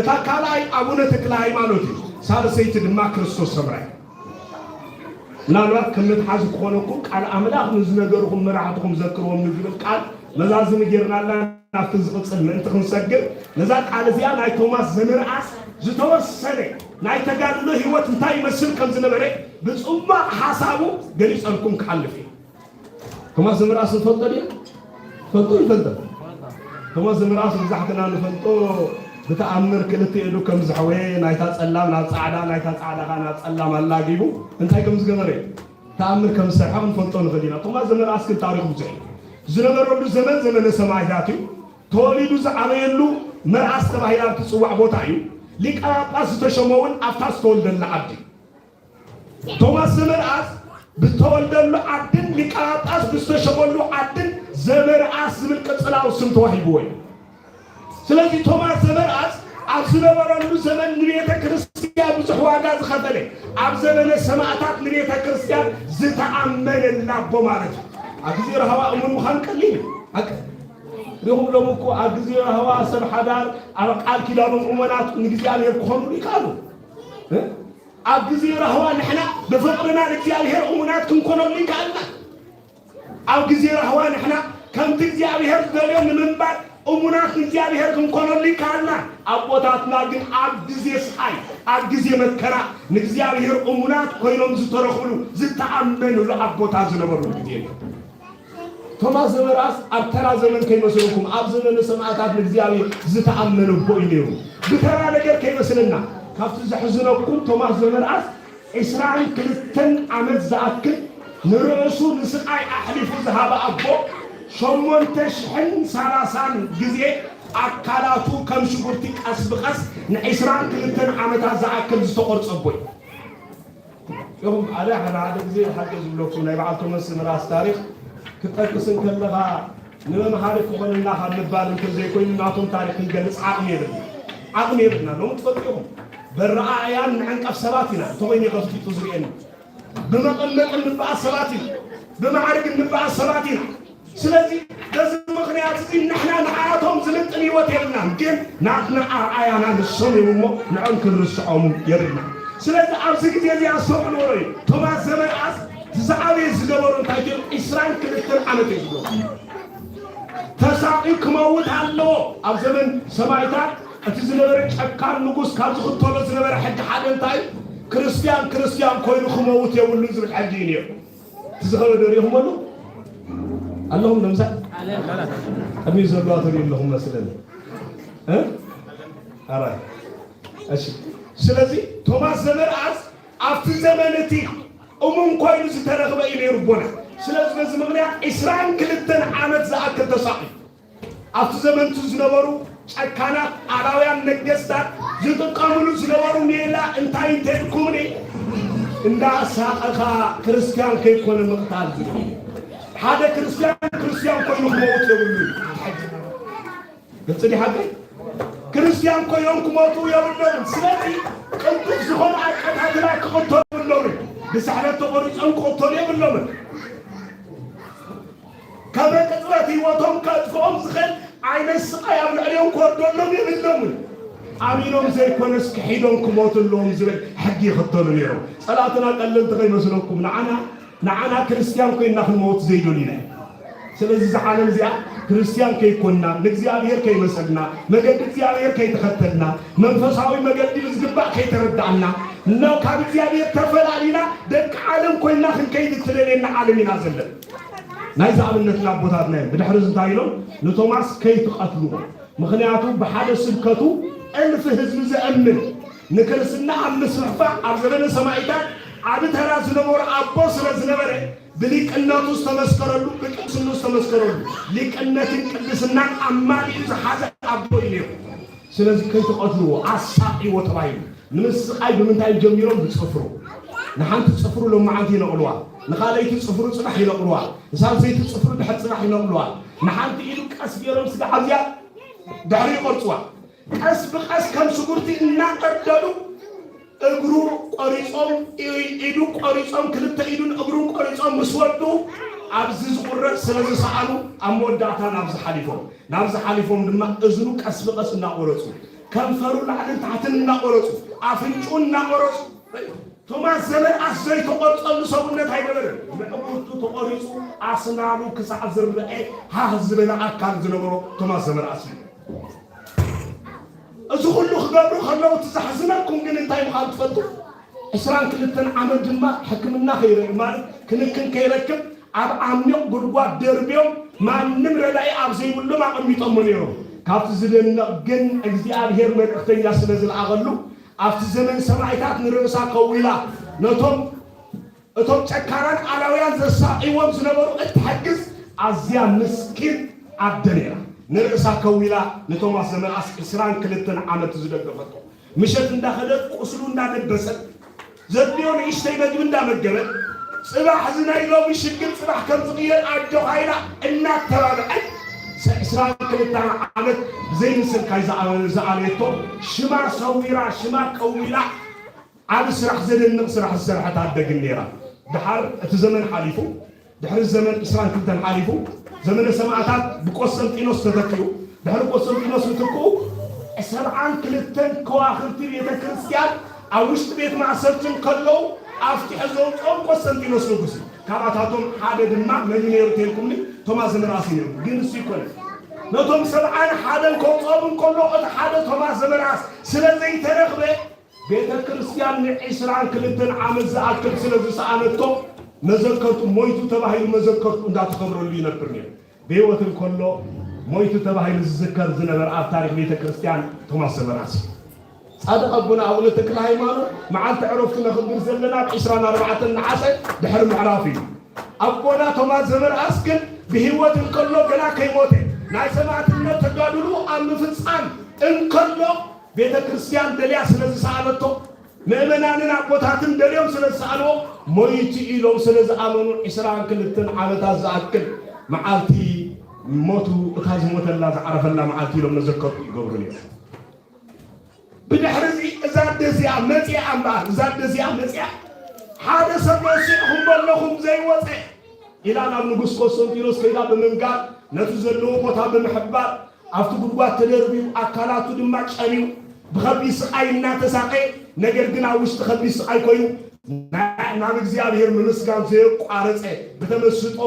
እታ ካልኣይ ኣቡነ ተክለ ሃይማኖት እዩ። ሳልሰይቲ ድማ ክርስቶስ ሰምራ እዩ። ምናልባት ከም መትሓዚ ክኾነኩም ቃል ኣምላኽ ንዝነገርኹም መራሕትኹም ዘክርዎም ንዝብል ቃል መዛዝሚ ጌርናላ ናብቲ ዝቕጽል ምእንቲ ክንሰግር ነዛ ቃል እዚኣ ናይ ቶማስ ዘመርኣስ ዝተወሰነ ናይ ተጋድሎ ህይወት እንታይ ይመስል ከም ዝነበረ ብጽቡቕ ሓሳቡ ገሊጸልኩም ክሓልፍ እየ። ቶማስ ዘመርኣስ ንፈልጦ ድያ? ፈልጦ ይፈልጦ። ቶማስ ዘመርኣስ መብዛሕትና ንፈልጦ ብተኣምር ክልተ ኢዱ ከም ዝሐወየ ናይታ ጸላም ናብ ጻዕዳ ናይታ ጻዕዳ ኸዓ ናብ ጸላም ኣላጊቡ እንታይ ከም ዝገበረ ተኣምር ከም ዝሰርሐ ክንፈልጦ ንኽእል ኢና። ቶማስ ዘመርኣስ ግን ታሪኹ ብዙሕ እዩ። ዝነበረሉ ዘመን ዘመነ ሰማዕታት እዩ። ተወሊዱ ዝዓበየሉ መርኣስ ተባሂላ ኣብ ትጽዋዕ ቦታ እዩ። ሊቀ ጳጳስ ዝተሸመ እውን ኣብታ ዝተወልደላ ዓዲ። ቶማስ ዘመርኣስ ብዝተወልደሉ ዓድን ሊቀ ጳጳስ ብዝተሸመሉ ዓድን ዘመርኣስ ዝብል ቅጽላዊ ስም ተዋሂብዎ እዩ። ስለዚ ቶማስ ዘመርኣስ ኣብ ዝነበረሉ ዘመን ንቤተ ክርስቲያን ብዙሕ ዋጋ ዝኸፈለ፣ ኣብ ዘመነ ሰማዕታት ንቤተ ክርስቲያን ዝተኣመነላ ኣቦ ማለት እዩ። ኣብ ግዜ ራህዋ እሙን ምዃን ቀሊል እዩ። ሓቂ ሪኹም ሎሚ እኮ ኣብ ግዜ ራህዋ ሰብ ሓዳር ኣብ ቃል ኪዳኖም እሙናት ንእግዚኣብሔር ክኾኑ ይከኣሉ። እ? ኣብ ግዜ ራህዋ ንሕና ብፍቕርና ንእግዚኣብሔር እሙናት ክንኮነሉ ይከኣልና። ኣብ ግዜ ራህዋ ንሕና ከምቲ እግዚኣብሔር ዝደልዮ ንምንባር እሙናት ንእግዚኣብሔር ክንኮነሉ ይከኣልና። ኣቦታትና ግን ኣብ ግዜ ስቓይ፣ ኣብ ግዜ መከራ ንእግዚኣብሔር እሙናት ኮይኖም ዝተረኽብሉ፣ ዝተኣመንሉ ኣቦታት ዝነበርሉ ግዜ እዩ። ቶማስ ዘመርኣስ ኣብ ተራ ዘመን ከይመስለኩም፣ ኣብ ዘመነ ሰማዕታት ንእግዚኣብሔር ዝተኣመነ ኣቦ እዩ ነይሩ። ብተራ ነገር ከይመስለና። ካብቲ ዘሕዝነኩም ቶማስ ዘመርኣስ ዕስራን ክልተን ዓመት ዝኣክል ንርእሱ ንስቓይ ኣሕሊፉ ዝሃበ ኣቦ፣ ሸሞንተ ሽሕን ሰላሳን ግዜ ኣካላቱ ከም ሽጉርቲ ቀስ ብቐስ ንዕስራን ክልተን ዓመታት ዝኣክል ዝተቖርጸ ኣቦ እዩ። ኢኹም ኣለ ሓደ ሓደ ግዜ ሓቂ ዝብለኩም ናይ በዓል ቶማስ ዘመርኣስ ታሪኽ ክትጠቅስ እንከለኻ ንመምሃሪ ክኾነና ካብ ምባል እንተዘይኮይኑ ናቶም ታሪኽ ክንገልጽ ዓቕሚ የብልና። ዓቕሚ የብልና። ሎሚ ትፈልጡ ኢኹም። በረኣእያን ንዕንቀፍ ሰባት ኢና። እንተኾይኑ የቐፍጢጡ ዝርእየኒ። ብመቐመጢ እንበኣስ ሰባት ኢና። ብማዕርግ እንበኣስ ሰባት ኢና። ስለዚ በዚ ምኽንያት እዚ ንሕና ንዓቶም ዝምጥን ህይወት የብልናን። ግን ናትና ኣርኣያና ንሶም እዮም እሞ ንዖም ክንርስዖም የብልና። ስለዚ ኣብዚ ግዜ እዚ ኣስተውዕልዎ እዩ። ቶማስ ዘመርኣስ ዝዓበየ ዝገበሩ እንታይ እዩ? ዕስራን ክልተን ዓመት እዩ ዝገበሩ። ተሳቒዩ ክመውት ኣለዎ። ኣብ ዘመን ሰማይታት እቲ ዝነበረ ጨካን ንጉስ ካብ ዝኽተሎ ዝነበረ ሕጊ ሓደ እንታይ እዩ? ክርስትያን ክርስትያን ኮይኑ ክመውት የብሉን ዝብል ሕጊ እዩ ነይሩ። እቲ ዝኸበደ ሪኢኹም ኣሎ ኣለኹም ነምሳ ቅድሚ ዘለዋ ትሪኢ ኣለኹም መስለኒ። እ? ኣራይ። እሺ። ስለዚ ቶማስ ዘመርኣስ ኣብቲ ዘመን እቲ እሙን ኮይኑ ዝተረኽበ እዩ ነይሩ ኣቦና። ስለዚ በዚ ምኽንያት ዕስራን ክልተን ዓመት ዝኣክል ተሳቒዩ። ኣብቲ ዘመን እቲ ዝነበሩ ጨካናት ኣላውያን ነገስታት ዝጥቀምሉ ዝነበሩ ሜላ እንታይ እንተልኩምኒ፣ እንዳሳቐኻ ክርስትያን ከይኮነ ምቕታል ዝብል እዩ። ሓደ ክርስትያን ክርስትያን ኮይኑ ክመውት የብሉን። ግልፂ ድዩ ሓቀይ? ክርስትያን ኮይኖም ክሞቱ የብሎምን። ስለዚ ቅልጡፍ ዝኾነ ኣቀታትላ ክቕተሉ የብሎምን። ብስሕለት ተቖሪጾም ክቕተሉ የብሎምን። ከመ ቅጽበት ህይወቶም ከጥፍኦም ዝኽእል ዓይነት ስቓይ ኣብ ልዕሊኦም ክወርደሎም የብሎምን። ኣሚኖም ዘይኮነስ ክሒዶም ክሞቱ ኣለዎም ዝብል ሕጊ ይኽተሉ ነይሮም። ጸላእትና ቀለልቲ ከይመስለኩም፣ ንዓና ንዓና ክርስትያን ኮይንና ክንመውት ዘይደልዩና እዮም። ስለዚ እዛ ዓለም እዚኣ ክርስትያን ከይኮንና፣ ንእግዚኣብሔር ከይመሰልና፣ መገዲ እግዚኣብሔር ከይተኸተልና፣ መንፈሳዊ መገዲ ብዝግባእ ከይተረዳእና፣ እና ካብ እግዚኣብሔር ተፈላሊና ደቂ ዓለም ኮይንና ክንከይድ እትደልየና ዓለም ኢና ዘለና። ናይዚ ኣብነት ንኣቦታትና እዮም። ብድሕሪ እዚ እንታይ ኢሎም? ንቶማስ ከይትቐትልዎ። ምኽንያቱ ብሓደ ስብከቱ እልፊ ህዝቢ ዘእምን ንክርስትና ኣብ ምስፍሕፋሕ ኣብ ዘመነ ሰማኢታት ዓቢ ተራ ዝነበሮ ኣቦ ስለ ዝነበረ ብሊቅነቱ ዝተመስከረሉ፣ ብቅስኑ ዝተመስከረሉ፣ ሊቅነትን ቅድስናን ኣማሊኡ ዝሓዘ ኣቦ እዩ ነይሩ። ስለዚ ከይትቐትልዎ፣ ኣሳቕይዎ ተባሂሉ። ንምስቓይ ብምንታይ እዮም ጀሚሮም? ብጽፍሩ። ንሓንቲ ጽፍሩ ሎማዓንቲ ይነቕልዋ፣ ንኻልኣይቲ ጽፍሩ ጽባሕ ይነቕልዋ፣ ንሳልሰይቲ ጽፍሩ ድሕሪ ጽባሕ ይነቕልዋ። ንሓንቲ ኢዱ ቀስ ገይሮም ስጋዕ ኣብዚኣ ድሕሪ ይቖርጽዋ። ቀስ ብቐስ ከም ሽጉርቲ እናቐደዱ እግሩ ቆሪጾም፣ ኢ-፣ ኢዱ ቆሪጾም፣ ክልተ ኢዱን እግሩን ቆሪጾም ምስ ወዱ ኣብዚ ዝቑረጽ ስለ ዝሰኣኑ ኣብ መወዳእታ ናብዚ ሓሊፎም። ናብዚ ሓሊፎም ድማ እዝኑ ቀስ ብቐስ እናቖረጹ፣ ከንፈሩ ላዕልን ታሕትን እናቖረጹ፣ ኣፍንጭኡ እናቖረጹ፣ ቶማስ ዘመርኣስ ዘይተቖርጸሉ ሰብነት ኣይነበረን። ምዕጉርቱ ተቖሪጹ ኣስናኑ ክሳዕ ዝረአ ሃህ ዝበለ ኣካል ዝነበሮ ቶማስ ዘመርኣስ እዩ። እዚ ኩሉ ክገብሩ ከለዉ እቲ ዘሕዝነኩም ግን እንታይ ምዃኑ ትፈልጡ? ዕስራን ክልተን ዓመት ድማ ሕክምና ከይረ-፣ ማለት ክንክን ከይረክብ ኣብ ዓሚቕ ጉድጓድ ደርብዮም ማንም ረዳኢ ኣብ ዘይብሎም ኣቐሚጦሞ ነይሮም። ካብቲ ዝደንቕ ግን እግዚኣብሔር መልእኽተኛ ስለ ዝለኣኸሉ ኣብቲ ዘመን ሰማይታት ንርእሳ ከዊላ ነቶም እቶም ጨካናን ኣላውያን ዘሳቕይዎም ዝነበሩ እትሕግዝ ኣዝያ ምስኪን ኣደ ነይራ። ንርእሳ ከዊላ ንቶማስ ዘመርኣስ ዕስራን ክልተን ዓመት ዝደገፈቶ ምሸት እንዳኸደት ቁስሉ እንዳደበሰት ዘድልዮ ንእሽተይ መግቢ እንዳመገበት ጽባሕ እዚ ናይ ሎሚ ሽግር ጽባሕ ከም ዝቕየር ኣጆኻ ኢላ እናተባብዐት ዕስራን ክልተን ዓመት ብዘይምስልካይ ዝኣ-፣ ዝኣለየቶ ሽማ ሰዊራ ሽማ ከዊላ ዓቢ ስራሕ ዘደንቕ ስራሕ ዝሰርሐት ኣደ ግን ነይራ። ድሓር እቲ ዘመን ሓሊፉ ድሕሪ ዘመን ዕስራን ክልተን ሓሊፉ ዘመነ ሰማእታት ብቆስጠንጢኖስ ተተኪኡ ድሕሪ ቆስጠንጢኖስ ምትክኡ ሰብዓን ክልተን ከዋኽብቲ ቤተ ክርስቲያን ኣብ ውሽጢ ቤት ማእሰርቲ እንከለዉ ኣፍቲሑ ዘውፅኦም ቆስጠንጢኖስ ንጉስ እዩ። ካብኣታቶም ሓደ ድማ መን እዩ ነይሩ ተልኩምኒ ቶማስ ዘመርኣስ እዩ ነይሩ። ግን እሱ ይኮነ ነቶም ሰብዓን ሓደን ከውፅኦም እንከሎ እቲ ሓደ ቶማስ ዘመርኣስ ስለ ዘይተረኽበ ቤተ ክርስቲያን ንዕስራን ክልተን ዓመት ዝኣክል ስለ ዝሰኣነቶ መዘከርቱ ሞይቱ ተባሂሉ መዘከርቱ እንዳተኸብረሉ ይነብር ነይሩ። ብህይወት እንከሎ ሞይቱ ተባሂሉ ዝዝከር ዝነበረ ኣብ ታሪክ ቤተ ክርስቲያን ቶማስ ዘመርኣስ እዩ። ጻድቕ ኣቦና ኣቡነ ተክለ ሃይማኖት መዓልቲ ዕረፍቱ ነኽብር ዘለና ብ ዕስራን ኣርባዕተን ነሓሰ ድሕሪ ምዕራፍ እዩ። ኣቦና ቶማስ ዘመርኣስ ግን ብህይወት እንከሎ ገና ከይሞተ ናይ ሰማዕትነት ተጋድሉ ኣብ ምፍጻም እንከሎ ቤተ ክርስቲያን ደልያ ስለ ዝሰኣነቶ ምእመናንን ኣቦታትን ደልዮም ስለ ዝሰኣንዎ ሞይቱ ኢሎም ስለ ዝኣመኑ ዕስራን ክልተን ዓመታት ዝኣክል መዓልቲ ሞቱ እታ ዝሞተላ ዝዓረፈላ መዓልቲ ኢሎም መዘከርቱ ይገብሩ ነይሩ። ብድሕሪ እዚ እዛ ኣደ እዚኣ መፂኣ እምበኣር እዛ ኣደ እዚኣ መፂኣ ሓደ ሰብ ረሲዕኹሞ ኣለኹም ዘይወፀ ኢላ ናብ ንጉስ ቆስጠንጢኖስ ከይዳ ብምንጋር ነቲ ዘለዎ ቦታ ብምሕባር ኣብቲ ጉድጓድ ተደርብዩ ኣካላቱ ድማ ጨንዩ ብኸቢድ ስቓይ እናተሳቐየ ነገር ግን ኣብ ውሽጢ ከቢድ ስቓይ ኮይኑ ናብ እግዚኣብሔር ምምስጋን ዘየቋረፀ ብተመስጦ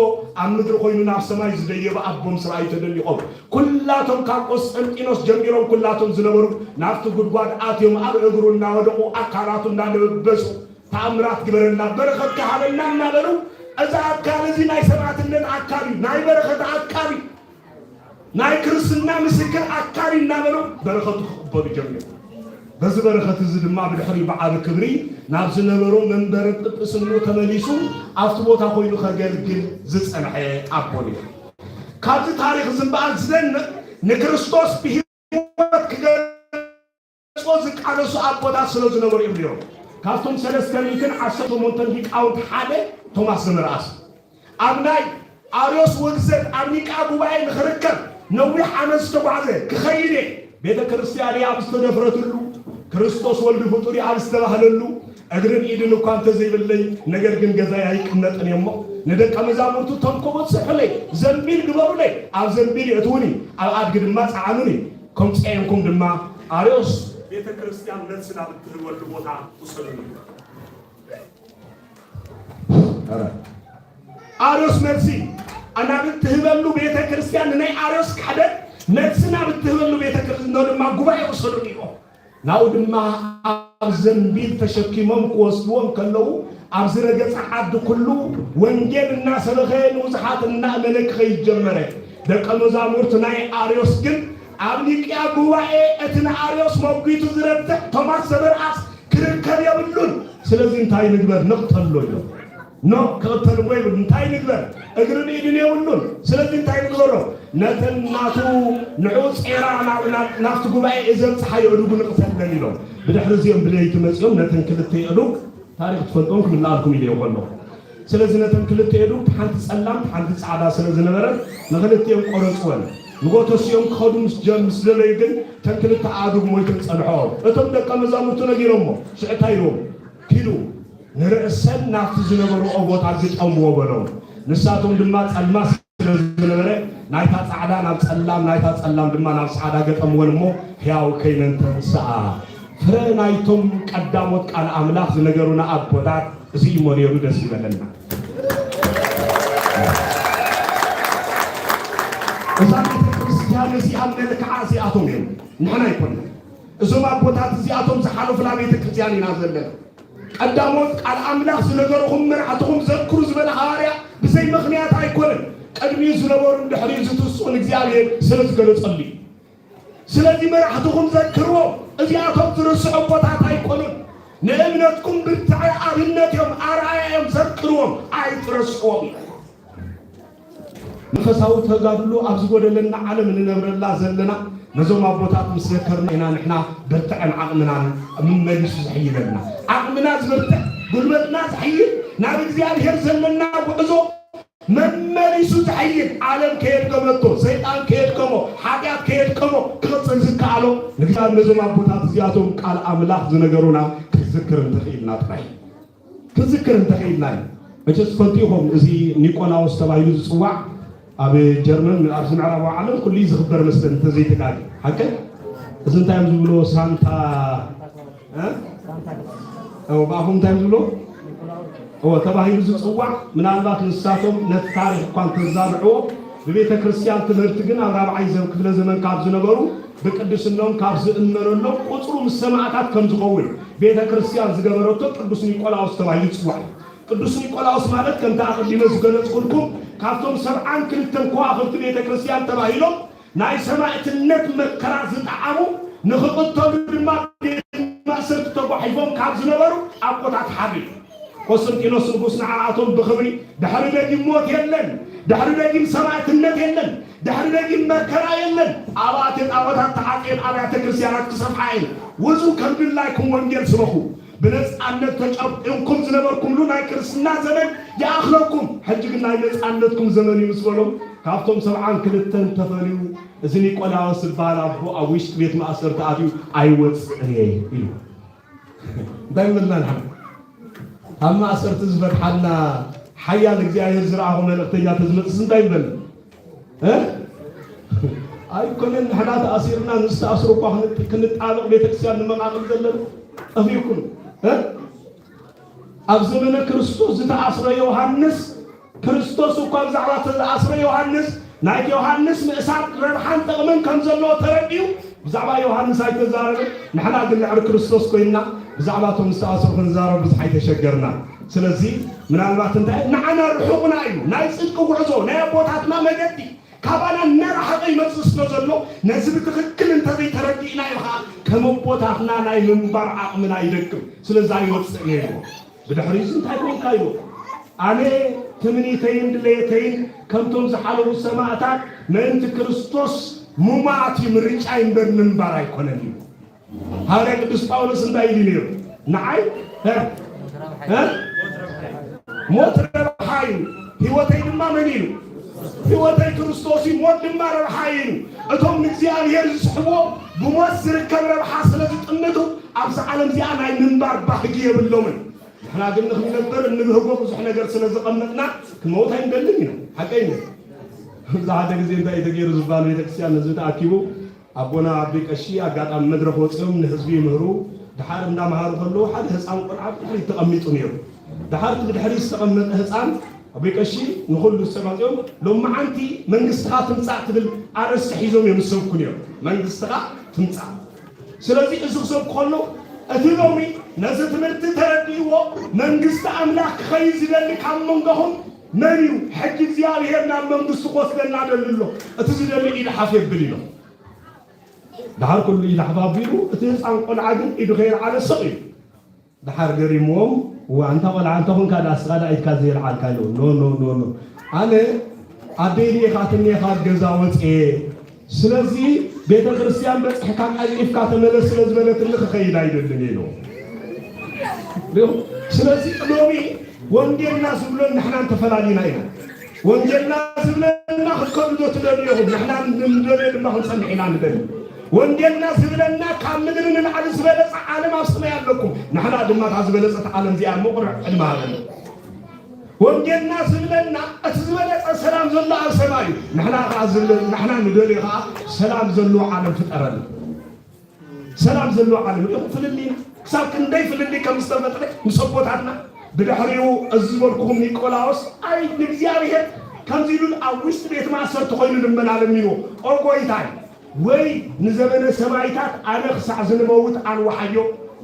ኣብ ምድሪ ኮይኑ ናብ ሰማይ ዝደየበ ኣቦ ምስ ረኣዩ ተደኒቖም። ኩላቶም ካብ ቆስጠንጢኖስ ጀሚሮም ኩላቶም ዝነበሩ ናብቲ ጉድጓድ ኣትዮም ኣብ እግሩ እናወደቑ ኣካላቱ እናደበበሱ ተኣምራት ግበረልና በረኸትካ ሃበና እናበሉ እዚ ኣካል እዚ ናይ ሰማዕትነት ኣካል እዩ፣ ናይ በረኸት ኣካል እዩ፣ ናይ ክርስትና ምስክር ኣካል እዩ እናበሉ በረኸቱ ክቕበሉ ጀሚሮም። በዚ በረኸት እዚ ድማ ብድሕሪኡ ብዓቢ ክብሪ ናብ ዝነበሮ መንበረ ጵጵስንኡ ተመሊሱ ኣብቲ ቦታ ኮይኑ ከገልግል ዝጸንሐ ኣቦ ነይሩ። ካብዚ ታሪኽ እዚ እምበኣር ዝደንቕ ንክርስቶስ ብህይወት ክገልጾ ዝቃለሱ ኣቦታት ስለ ዝነበሩ እዮም ነይሮም። ካብቶም ሰለስተ ሚእትን ዓሰርተ ሸሞንተን ሊቃውንቲ ሓደ ቶማስ ዘመርኣስ ኣብ ናይ ኣርዮስ ውግዘት ኣብ ኒቃ ጉባኤ ንኽርከብ ነዊሕ ዓመት ዝተጓዕዘ ክኸይድ እየ ቤተ ክርስቲያን ኣብ ዝተደፍረትሉ ክርስቶስ ወልድ ፍጡር ኣብ ዝተባህለሉ እግርን ኢድን እኳ እንተዘይብለይ ነገር ግን ገዛይ ኣይቅመጥን እየ እሞ ንደቀ መዛሙርቱ ተንኮቦ ስርሑለይ ዘንቢል ግበሩለይ ኣብ ዘንቢል የእትውኒ ኣብ ኣድጊ ድማ ጸዓኑኒ ከምጽኤንኩም ድማ ኣርዮስ ቤተ ክርስቲያን መልሲ ናብ እትህበሉ ቦታ ውሰዱኒ። ኣርዮስ መልሲ ናብ እትህበሉ ቤተ ክርስቲያን ንናይ ኣርዮስ ክሕደት መልሲ ናብ እትህበሉ ቤተ ክርስቲያን ድማ ጉባኤ ውሰዱኒ ኢኹም። ናብኡ ድማ ኣብ ዘንቢል ተሸኪሞም ክወስድዎም ከለዉ ኣብዚ ረገጸ ዓዲ ኩሉ ወንጌል እናሰበኸ ንብዙሓት እናእመነ ክኸይድ ጀመረ። ደቀ መዛሙርት ናይ ኣርዮስ ግን ኣብ ኒቅያ ጉባኤ እቲ ንኣርዮስ መጒቱ ዝረትዕ ቶማስ ዘመርኣስ ክርከብ የብሉን። ስለዚ እንታይ ንግበር? ንቕተሎ ኢሎም። ኖ ክቕተል እሞ ይብል እንታይ ንግበር? እግርን ኢድን የብሉን። ስለዚ እንታይ ንግበሮ? ነተን ናቱ ንዑ ጼራ ናብቲ ጉባኤ እዘን ፀሓይ የእዱጉ ንቕተለን ኢሎም። ብድሕሪ እዚኦም ብለይቲ መፂኦም ነተን ክልተ የእዱግ ታሪክ ትፈልጦም ክምልኣልኩም ኢለ ይኾሎ። ስለዚ ነተን ክልተ የእዱግ ሓንቲ ፀላም ሓንቲ ፃዕዳ ስለ ዝነበረት ንክልቲኦም ቆረፅወን። ንጎተሲኦም ክኸዱ ምስ ጀ- ምስ ደለዩ ግን ተን ክልተ ኣእዱግ ሞይተን ፀንሖ። እቶም ደቀ መዛሙርቱ ነጊሮሞ ሽዕታ ኢልዎም ኪዱ ንርእሰን ናብቲ ዝነበርኦ ቦታ ግጠምዎ በሎም። ንሳቶም ድማ ጸልማት ስለ ዝነበረ ናይታ ጻዕዳ ናብ ጸላም ናይታ ጸላም ድማ ናብ ጻዕዳ ገጠምወን እሞ ሕያው ከይነን ተንስኣ። ፍረ ናይቶም ቀዳሞት ቃል ኣምላኽ ዝነገሩና ኣቦታት እዚ እሞ ነይሩ ደስ ይበለና። እዛ ቤተ ክርስቲያን እዚኣ መልክዓ እዚኣቶም እዮም፣ ንሕና ኣይኮንና። እዞም ኣቦታት እዚኣቶም ዝሓለፉላ ቤተ ክርስቲያን ኢና ዘለና። ቀዳሞት ቃል ኣምላኽ ዝነገርኹም መራሕትኹም ዘክሩ ዝበለ ሃዋርያ ብዘይ ምኽንያት ኣይኮነን። ቅድሚኡ ዝነበሩን ድሕሪኡ ዝትስኡን እግዚኣብሔር ስለ ዝገለጸሉ እዩ። ስለዚ መራሕትኹም ዘክርዎም፣ እዚኣቶም ዝርስዑ ኣቦታት ኣይኮኑን። ንእምነትኩም ብርትዐ ኣብነት እዮም፣ ኣርኣያ እዮም፣ ዘክርዎም፣ ኣይትረስዕዎም እዩ። መንፈሳዊ ተጋድሎ ኣብ ዝጎደለና ዓለም እንነብረላ ዘለና ነዞም ኣቦታት ምስ ዘከርና ኢና ንሕና ብርትዐን ዓቕምናን መመሊሱ ዝሕይለና። ዓቕምና ዝብርትዕ፣ ጉልበትና ዝሕይል፣ ናብ እግዚኣብሔር ዘለና ጉዕዞ መመሊሱ ዝሕይል፣ ዓለም ከየድከመቶ፣ ሰይጣን ከየድከሞ፣ ሓጢኣት ከየድከሞ ክቕጽል ዝከኣሎ ንእግዚኣብሔር ነዞም ኣቦታት እዚኣቶም ቃል ኣምላኽ ዝነገሩና ክንዝክር እንተኽኢልና ጥራይ። ክንዝክር እንተኽኢልና እዩ። መቸስ ትፈልጡ ኢኹም፣ እዚ ኒቆላዎስ ተባሂሉ ዝጽዋዕ ኣብ ጀርመን፣ ኣብዚ ምዕራባዊ ዓለም ኩሉ እዩ ዝኽበር መስለን እንተዘይተጋግየ። ሓቀ? እዚ እንታይ እዮም ዝብልዎ? ሳንታ፣ እ? እዎ፣ ብኣኹም እንታይ እዮም ዝብልዎ? እዎ፣ ተባሂሉ ዝጽዋዕ፣ ምናልባት ንሳቶም ነቲ ታሪኽ እኳ እንተዛብዕዎ፣ ብቤተ ክርስቲያን ትምህርቲ ግን ኣብ ራብዓይ ዘም-፣ ክፍለ ዘመን ካብ ዝነበሩ፣ ብቅድስናኦም ካብ ዝእመነሎም፣ ቁጽሩ ምስ ሰማዕታት ከም ዝኸውን ቤተ ክርስቲያን ዝገበረቶ ቅዱስ ኒቆላዎስ ተባሂሉ ይጽዋዕ። ቅዱስ ኒቆላዎስ ማለት ከምቲ ኣቐዲመ ዝገለጽኩልኩም ካብቶም ሰብዓን ክልተን ከዋኽብቲ ቤተ ክርስቲያን ተባሂሎም ናይ ሰማዕትነት መከራ ዝጠዓሙ ንኽቕተሉ ድማ ቤት ማእሰርቲ ተጓሒፎም ካብ ዝነበሩ ኣቦታት ሓደ እዩ። ቆስጠንጢኖስ ንጉስ ንዓኣቶም ብኽብሪ ድሕሪ ደጊም ሞት የለን፣ ድሕሪ ደጊም ሰማዕትነት የለን፣ ድሕሪ ደጊም መከራ የለን። ኣብያተ ጣዖታት ተዓጽየን ኣብያተ ክርስቲያናት ክሰፍሓ እየን። ውጹ ከም ድላይኩም ወንጌል ስበኹ። ብነጻነት ተጨቂንኩም ዝነበርኩምሉ ናይ ክርስትና ዘመን ይኣኽለኩም። ሕጂ ግን ናይ ነጻነትኩም ዘመን እዩ ምስ በሎም ካብቶም ሰብዓን ክልተን ተፈልዩ እዚ ኒቆላዎስ ዝበሃል ኣቦ ኣብ ውሽጢ ቤት ማእሰርቲ ኣትዩ ኣይወጽእን እየ ኢሉ። እንታይ ምበልና ንሕና? ኣብ ማእሰርቲ ዝፈትሓና ሓያል እግዚኣብሔር ዝረኣኹ መልእኽተኛ ተዝመጽስ እንታይ ምበልና? እ? ኣይኮነን ንሕና ተኣሲርና ንዝተኣስሩ እኳ ክንጥ-፣ ክንጣበቕ ቤተክርስትያን ንመቓቕል ዘለና ጠፊእኩም። እ? ኣብ ዘመነ ክርስቶስ ዝተኣስረ ዮሃንስ፣ ክርስቶስ እኳ ብዛዕባ እቲ ዝኣስረ ዮሃንስ፣ ናይቲ ዮሃንስ ምእሳር ረብሓን ጥቕምን ከም ዘለዎ ተረዲኡ፣ ብዛዕባ ዮሃንስ ኣይተዛረበን። ንሕና ግን ልዕሊ ክርስቶስ ኮይንና፣ ብዛዕባ እቶም ዝተኣስሩ ክንዛረብ ብዙሕ ኣይተሸገርና። ስለዚ፣ ምናልባት እንታይ፣ ንዓና ርሑቕና እዩ። ናይ ጽድቂ ጉዕዞ፣ ናይ ኣቦታትና መገዲ፣ ካባና እናረሓቐ ይመጽእ ስለ ዘሎ፣ ነዚ ብትኽክል እንተዘይተረዲእናዮ ኸኣ፣ ከም ኣቦታትና ናይ ምንባር ዓቕምና ይደክም። ስለዚ ኣይወጽእን እየ ኢልዎ። ብድሕሪኡስ እንታይ ኮንካ ኢልዎ። ኣነ ትምኒተይን ድሌተይን ከምቶም ዝሓለፉ ሰማእታት ምእንቲ ክርስቶስ ሙማት እዩ ምርጫይ እምበር ምንባር ኣይኮነን እዩ። ሃዋርያ ቅዱስ ጳውሎስ እንታይ ኢሉ ነይሩ? ንዓይ፣ እ? እ? ሞት ረብሓ እዩ፣ ህይወተይ ድማ መን እዩ? ህይወተይ ክርስቶስ እዩ፣ ሞት ድማ ረብሓ እዩ። እቶም ንእግዚኣብሔር ዝስሕብዎ ብሞት ዝርከብ ረብሓ ስለ ዝጥምቱ ኣብዚ ዓለም እዚኣ ናይ ምንባር ባህጊ የብሎምን። ንሕና ግን ንኽንነብር እንብህጎ ብዙሕ ነገር ስለ ዘቐመጥና ክንመውት ኣይንደልን ኢና። ሓቀይ እዩ። እዚ ሓደ ግዜ እንታይ እዩ ተገይሩ ዝበሃል ቤተክርስትያን ህዝቢ ተኣኪቡ ኣቦና ኣቢ ቀሺ ኣጋጣሚ መድረኽ ወፂኦም ንህዝቢ ይምህሩ። ድሓር እንዳምሃሩ ከለዉ ሓደ ህፃን ቆልዓ ብድሕሪት ተቐሚጡ ነይሩ። ድሓር እቲ ብድሕሪት ዝተቐመጠ ህፃን ኣቢ ቀሺ ንኹሉ ዝሰማፅኦም ሎመዓንቲ መንግስትኻ ትምፃእ ትብል ኣርእስቲ ሒዞም እዮም ዝሰብኩ ነይሩ። መንግስትኻ ትምፃእ። ስለዚ እዚ ክሰብኩ ከሎ እቲ ሎሚ ነዚ ትምህርቲ ተረዲእዎ መንግስቲ ኣምላኽ ክኸይድ ዝደሊ ካብ መንጎኹም መን እዩ? ሕጂ እግዚኣብሔር ናብ መንግስቱ ክወስደና ደሊ ኣሎ። እቲ ዝደሊ ኢድ ሓፍ የብል ኢሎም። ድሓር ኩሉ ኢድ ሓፍ ኣቢሉ እቲ ህፃን ቆልዓ ግን ኢዱ ከየልዓለ ስቕ ኢሉ። ድሓር ገሪምዎም፣ እዋ፣ ኣንታ ቆልዓ፣ ኣንታ ኾንካ ደኣ እስኻ ደኣ ኢድካ ዘየልዓልካ ኢልዎ። ኖ፣ ኖ፣ ኖ፣ ኖ። ኣነ ኣደይ እኒኤ ኢኻ፣ ትኒ ኢኻ፣ ገዛ ወፅኤ። ስለዚ ቤተ ክርስቲያን በፅሕካ ቀልጢፍካ ተመለስ ስለ ዝበለትኒ ክኸይድ ኣይደልን እየ ኢልዎ። ሪኢኹም? ስለዚ ሎሚ ወንጌልና ዝብሎን ንሕናን ተፈላሊና ኢና። ወንጌልና ዝብለና ክትከዱ ዶ ትደልዩ ኢኹም? ንሕና ንደልዮ ድማ ክንጸንሕ ኢና ንደሊ። ወንጌልና ዝብለና ካብ ምድሪ ንላዕሊ ዝበለጸ ዓለም ኣብ ሰማይ ኣለኩም። ንሕና ድማ እታ ዝበለጸት ዓለም እዚኣ ምቑርዕ ዕድመ ሃበና። ወንጌልና ዝብለና እቲ ዝበለጸ ሰላም ዘሎ ኣብ ሰማይ እዩ። ንሕና ከኣ ዝብለ-፣ ንሕና ንደልዮ ከኣ ሰላም ዘለዎ ዓለም ፍጠረልና። ሰላም ዘለዎ ዓለም ርኢኹም ፍልልይና ክሳብ ክንደይ ፍልልይ ከም ዝተፈጥረ ምስ ኣቦታትና። ብድሕሪኡ እዚ ዝበልኩኹም ኒቆላዎስ ኣይ ንእግዚኣብሔር ከምዚ ኢሉ ኣብ ውሽጢ ቤት ማእሰርቲ ኮይኑ ድማ ኣለሚንዎ። ኦ ጎይታይ፣ ወይ ንዘመነ ሰማይታት ኣነ ክሳዕ ዝንመውት ኣንውሓዮ፣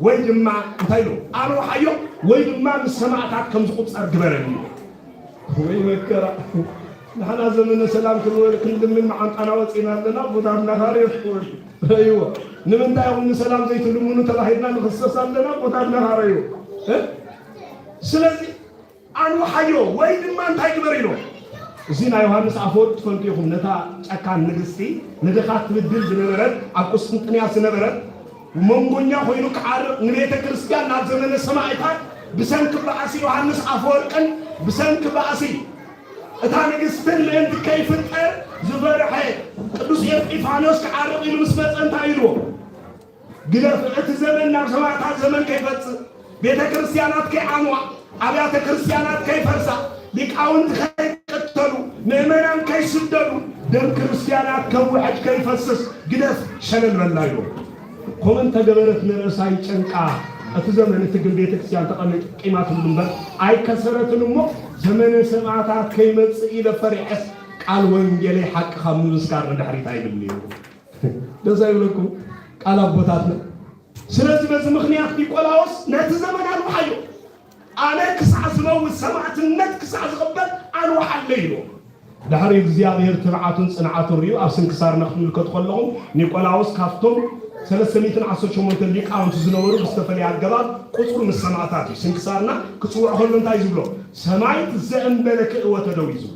ወይ ድማ እንታይ ኢሉ ኣንውሓዮ፣ ወይ ድማ ምስ ሰማእታት ከም ዝቑጸር ግበረኒ። ወይ መከራ! ንሕና ዘመነ ሰላም ክንወል ክንልምን መዓንጣና ወፂና ኣለና። ኣቦታትና ካርዮ ረእይዎ። ንምንታይ ኢኹም ንሰላም ዘይትልምኑ ተባሂልና ንኽሰስ ኣለና። ኣቦታትና ካረዩ። ስለዚ ኣንውሓዮ ወይ ድማ እንታይ ግበር ኢሎ። እዚ ናይ ዮሃንስ ኣፈወርቅ ትፈልጡ ኢኹም። ነታ ጨካን ንግስቲ ንድኻ ትብድል ዝነበረት ኣብ ቁስጥንጥንያ ዝነበረት መንጎኛ ኮይኑ ክዓርቕ ንቤተ ክርስቲያን ናብ ዘመነ ሰማዕታት ብሰንኪ ባእሲ ዮሃንስ ኣፈወርቅን ብሰንኪ ባእሲ እታ ንግስትን ምእንቲ ከይፍጠር ዝፈርሐ ቅዱስ ኤጲፋንዮስ ክዓርቕ ኢሉ ምስ መጸ እንታይ ኢልዎ? ግደፍ፣ እቲ ዘመን ናብ ሰማዕታት ዘመን ከይፈጽእ፣ ቤተ ክርስቲያናት ከይዓንዋ፣ ኣብያተ ክርስቲያናት ከይፈርሳ፣ ሊቃውንቲ ከይቅተሉ፣ ምእመናን ከይስደዱ፣ ደም ክርስቲያናት ከም ውሕጅ ከይፈስስ ግደፍ፣ ሸለል በላ ኢልዎ። ከምኡ እንተገበረት ንርእሳ ይጨንቃ። እቲ ዘመን እቲ ግን ቤተክርስትያን ተቐሚጡ ቂማ ትብሉ እምበር ኣይከሰረትን እሞ ዘመነ ሰማዕታት ከይመጽእ ኢለ ፈሪሐስ ቃል ወንጌለይ ሓቂ ካብ ምምስካር ንድሕሪት ኣይብል ነይሩ። ደስ ኣይብለኩም? ቃል ኣቦታትና። ስለዚ በዚ ምኽንያት ኒቆላዎስ ነቲ ዘመን ኣንውሓዮ። ኣነ ክሳዕ ዝመውት ሰማዕትነት ክሳዕ ዝቕበል ኣንውሓለይ ኢልዎ። ድሕሪ እግዚኣብሔር ትብዓቱን ጽንዓቱን ርእዩ ኣብ ስንክሳርና ክትምልከቱ ከለኹም ኒቆላዎስ ካብቶም ሰለስተ ሚእትን ዓሰርተ ሸሞንተ ሊቃውንቲ ዝነበሩ ብዝተፈለየ ኣገባብ ቁጽሩ ምስ ሰማዕታት እዩ። ስንክሳርና ክጽውዕ ከሎ እንታይ እዩ ዝብሎ? ሰማዕት ዘእንበለ ክእወተ ደው እዩ ዝብሎ።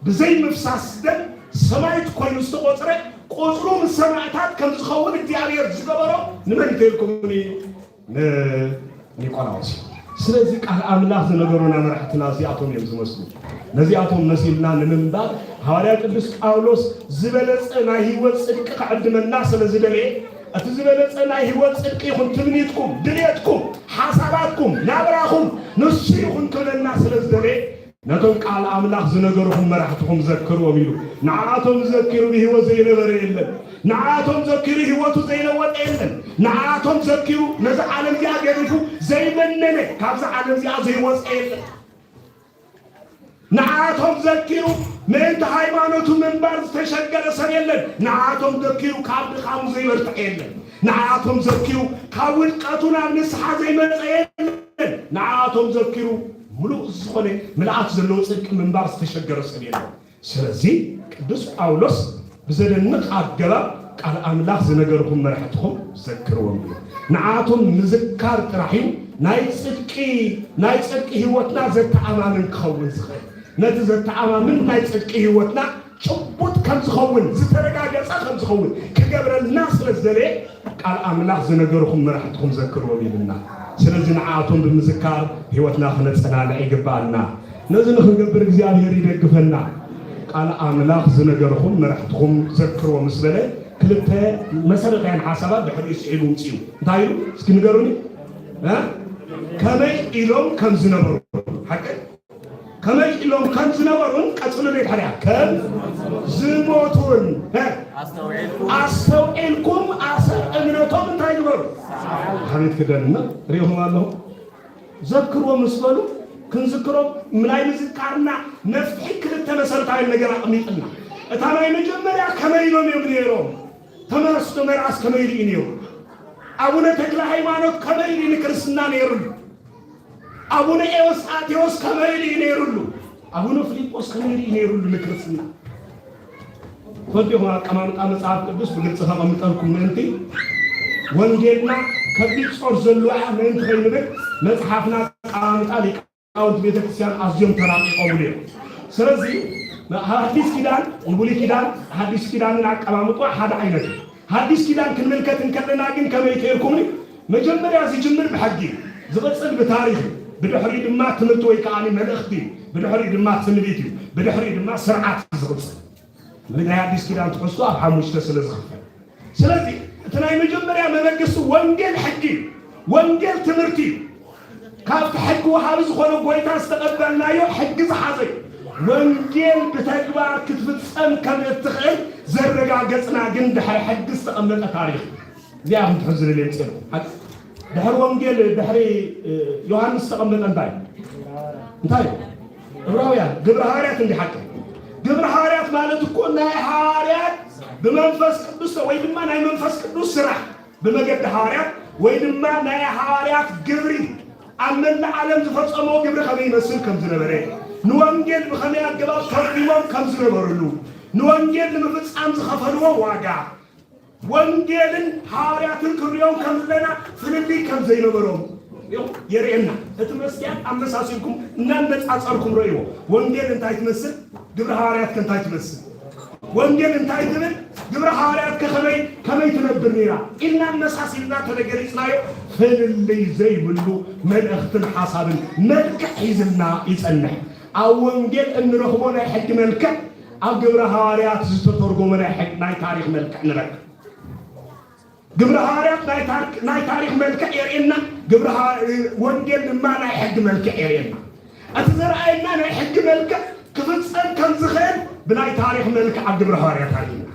ብዘይ ምፍሳስ ደም ሰማዕት ኮይኑ ዝተቖጽረ ቁጽሩ ምስ ሰማዕታት ከም ዝኸውን እግዚኣብሔር ዝገበሮ ንመን እንተኢልኩምኒ? ንኒቆላዎስ እዩ። ስለዚ ቃል ኣምላኽ ዝነገሩና መራሕትና እዚኣቶም እዮም ዝመስሉ። ነዚኣቶም መሲልና ንምንባር ሃዋርያ ቅዱስ ጳውሎስ ዝበለጸ ናይ ህይወት ጽድቂ ክዕድመና ስለ ዝደለየ፣ እቲ ዝበለጸ ናይ ህይወት ጽድቂ ይኹን ትምኒትኩም፣ ድልየትኩም፣ ሓሳባትኩም፣ ናብራኹም ንሱ ይኹን ክብለና ስለ ዝደለየ፣ ነቶም ቃል ኣምላኽ ዝነገርኹም መራሕትኹም ዘክርዎም ኢሉ። ንዓኣቶም ዘኪሩ ብህይወት ዘይነበረ የለን። ንዓኣቶም ዘኪሩ ህይወቱ ዘይለወጠ የለን። ንዓኣቶም ዘኪሩ ነዚ ዓለም እዚኣ ገዲፉ ዘይመነነ፣ ካብዚ ዓለም እዚኣ ዘይወፀ የለን። ንዓኣቶም ዘኪሩ ምእንቲ ሃይማኖቱ ምንባር ዝተሸገረ ሰብ የለን። ንዓኣቶም ዘኪሩ ካብ ድኻሙ ዘይበርትዐ የለን። ንዓኣቶም ዘኪሩ ካብ ውድቀቱ ናብ ንስሓ ዘይመፀ የለን። ንዓኣቶም ዘኪሩ ምሉእ ዝኾነ ምልኣት ዘለዎ ጽድቂ ምንባር ዝተሸገረ ሰብ የለን። ስለዚ ቅዱስ ጳውሎስ ብዘደንቕ ኣገባብ ቃል ኣምላኽ ዝነገርኹም መራሕትኹም ዘክርዎም እዩ። ንዓኣቶም ምዝካር ጥራሕ እዩ ናይ ጽድቂ ናይ ጽድቂ ህይወትና ዘተኣማምን ክኸውን ዝኽእል። ነቲ ዘተኣማምን ናይ ጽድቂ ህይወትና ጭቡጥ ከም ዝኸውን ዝተረጋገጸ ከም ዝኸውን ክገብረልና ስለ ዝደለየ ቃል ኣምላኽ ዝነገርኹም መራሕትኹም ዘክርዎም ኢልና። ስለዚ ንዓኣቶም ብምዝካር ህይወትና ክነጸናንዕ ይግብኣና። ነዚ ንኽንገብር እግዚኣብሔር ይደግፈና። ቃል ኣምላኽ ዝነገርኹም መራሕትኹም ዘክርዎ ምስ በለ ክልተ መሰረታውያን ሓሳባት ድሕሪኡ ስዒቡ ምጽኡ። እንታይ ኢሉ? እስኪ ንገሩኒ። እ? ከመይ ኢሎም ከም ዝነበሩ። ሓቂ? ከመይ ኢሎም ከም ዝነበሩን ቀጽሉ ድሕሪያ ከም ዝሞቱን። እ? ኣስተውዒልኩም ኣሰር እምነቶም እንታይ ግበሩ? ኣቤት ክደንቕ ሪኢኹም ኣለኹም። ዘክርዎ ምስ በሉ ክንዝክሮም ናይ ምዝካርና መፍትሒ ክልተ መሰረታዊ ነገር ኣቕሚጥልና። እታ ናይ መጀመርያ ከመይ ኢሎም እዮም ነይሮም? ተመስጦ መርዓስ ከመይ ርኢ ነይሩ? ኣቡነ ተክለ ሃይማኖት ከመይ ርኢ ንክርስትና ነይሩሉ? ኣቡነ ኤዎስጣቴዎስ ከመይ ርኢ ነይሩሉ? ኣቡነ ፊልጶስ ከመይ ርኢ ነይሩሉ ንክርስትና? ፈዲኹም ኣቀማምጣ መጽሓፍ ቅዱስ ብግልጺ ከቐምጠልኩም ምእንቲ ወንጌልና ከቢድ ጾር ዘለዋ ምእንቲ ከይንብል መጽሓፍና ኣቀማምጣ ሊቃውንቲ ቤተክርስትያን ኣዝዮም ተራቂቖምሉ እዮም። ስለዚ ሓዲስ ኪዳን ንብሉይ ኪዳን ሓዲስ ኪዳንን ኣቀማምጦ ሓደ ዓይነት እዩ። ሓዲስ ኪዳን ክንምልከት እንከለና ግን ከመይ ከይርኩምኒ መጀመርያ ዝጅምር ብሕጊ እዩ፣ ዝቕጽል ብታሪኽ እዩ፣ ብድሕሪኡ ድማ ትምህርቲ ወይ ከኣ መልእኽቲ እዩ፣ ብድሕሪኡ ድማ ትንቢት እዩ፣ ብድሕሪኡ ድማ ስርዓት እዩ ዝቕጽል። ናይ ኣዲስ ኪዳን ትሕዝቶ ኣብ ሓሙሽተ ስለ ዝኽፈል። ስለዚ እቲ ናይ መጀመርያ መበገሲ ወንጌል ሕጊ እዩ። ወንጌል ትምህርቲ እዩ። ካብቲ ሕጊ ወሃቢ ዝኾነ ጎይታ ዝተቐበልናዮ ሕጊ ዝሓዘ እዩ። ወንጌል ብተግባር ክትፍጸም ከም እትኽእል ዘረጋገጽና ግን ድሕሪ ሕጊ ዝተቐመጠ ታሪኽ እዩ። እዚኣ ክትሕዙ ደልየ ምፅእ ኣለኹ። ሓቂ ድሕሪ ወንጌል፣ ድሕሪ፣ እ፣ ዮሃንስ ዝተቐመጠ እንታይ? እንታይ? ዕብራውያን፣ ግብረ ሃዋርያት እንዲ ሓቂ። ግብረ ሃዋርያት ማለት እኮ ናይ ሃዋርያት ብመንፈስ ቅዱስ ወይ ድማ ናይ መንፈስ ቅዱስ ስራሕ ብመገዲ ሃዋርያት ወይ ድማ ናይ ሃዋርያት ግብሪ ኣብ መላእ ዓለም ዝፈጸምዎ ግብሪ ከመይ ይመስል ከም ዝነበረ፣ ንወንጌል ብኸመይ ኣገባብ ተርጒሞም ከም ዝነበርሉ፣ ንወንጌል ንምፍጻም ዝኸፈልዎ ዋጋ፣ ወንጌልን ሃዋርያትን ክርእዮም ከም ዘለና ፍልልይ ከም ዘይነበሮም የርእየና። እቲ መስትያት ኣመሳሲልኩም እናነጻጸርኩም ረእይዎ። ወንጌል እንታይ ትመስል? ግብረ ሃዋርያት ከ እንታይ ትመስል? ወንጌል እንታይ ትብል? ግብረ ሃዋርያት ከ ከመይ፣ ከመይ ትነብር ነይራ? ኢልና ኣመሳሲልና ተደገሊጽናዮ ፍልልይ ዘይብሉ መልእኽትን ሓሳብን መልክዕ ሒዝልና ይጸንሕ። ኣብ ወንጌል እንረኽቦ ናይ ሕጊ መልክዕ ኣብ ግብረ ሃዋርያት ዝተተርጎመ ናይ ሕግ-፣ ናይ ታሪኽ መልክዕ ንረክብ። ግብረ ሃዋርያት ናይ ታሪክ-፣ ናይ ታሪክ መልክዕ የርእየና። ግብረ ሃዋ-፣ ወንጌል ድማ ናይ ሕጊ መልክዕ የርእየና። እቲ ዘርኣየና ናይ ሕጊ መልክዕ ክፍጸም ከም ዝኽእል ብናይ ታሪክ መልክዕ ኣብ ግብረ ሃዋርያት ኣርእየና።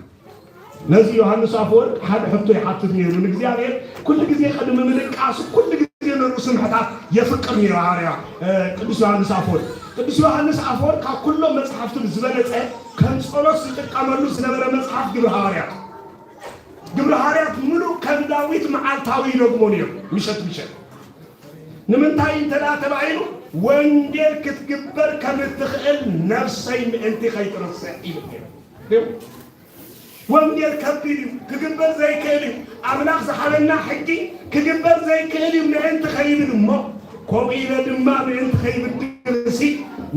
ነዚ ዮሃንስ ኣፈወርቅ ሓደ ሕቶ ይሓትት ነይሩ ንእግዚኣብሔር። ኩሉ ግዜ ቅድሚ ምድቃሱ ኩሉ ግዜ ንርእሱ ምሕታት የፍቅር ነይሩ ሃዋርያ፣ እ፣ ቅዱስ ዮሃንስ ኣፈወርቅ። ቅዱስ ዮሃንስ ኣፈወርቅ ካብ ኩሎም መጽሓፍቱ ዝበለጸ ከም ጸሎት ዝጥቀመሉ ዝነበረ መጽሓፍ ግብረ ሃዋርያት። ግብረ ሃዋርያት ምሉእ ከም ዳዊት መዓልታዊ ይደግሞ ነይሩ፣ ምሸት ምሸት። ንምንታይ እንተ ደኣ ተባሂሉ፣ ወንጌል ክትግበር ከም እትኽእል ነፍሰይ ምእንቲ ከይትረስዕ ይብል ነይሩ። ወንጌል ከቢድ እዩ፣ ክግበር ዘይክእል እዩ። ኣምላኽ ዝሃበና ሕጊ ክግበር ዘይክእል እዩ ምእንቲ ከይብል እሞ፣ ከምኡ ኢለ ድማ ምእንቲ ከይብድልሲ፣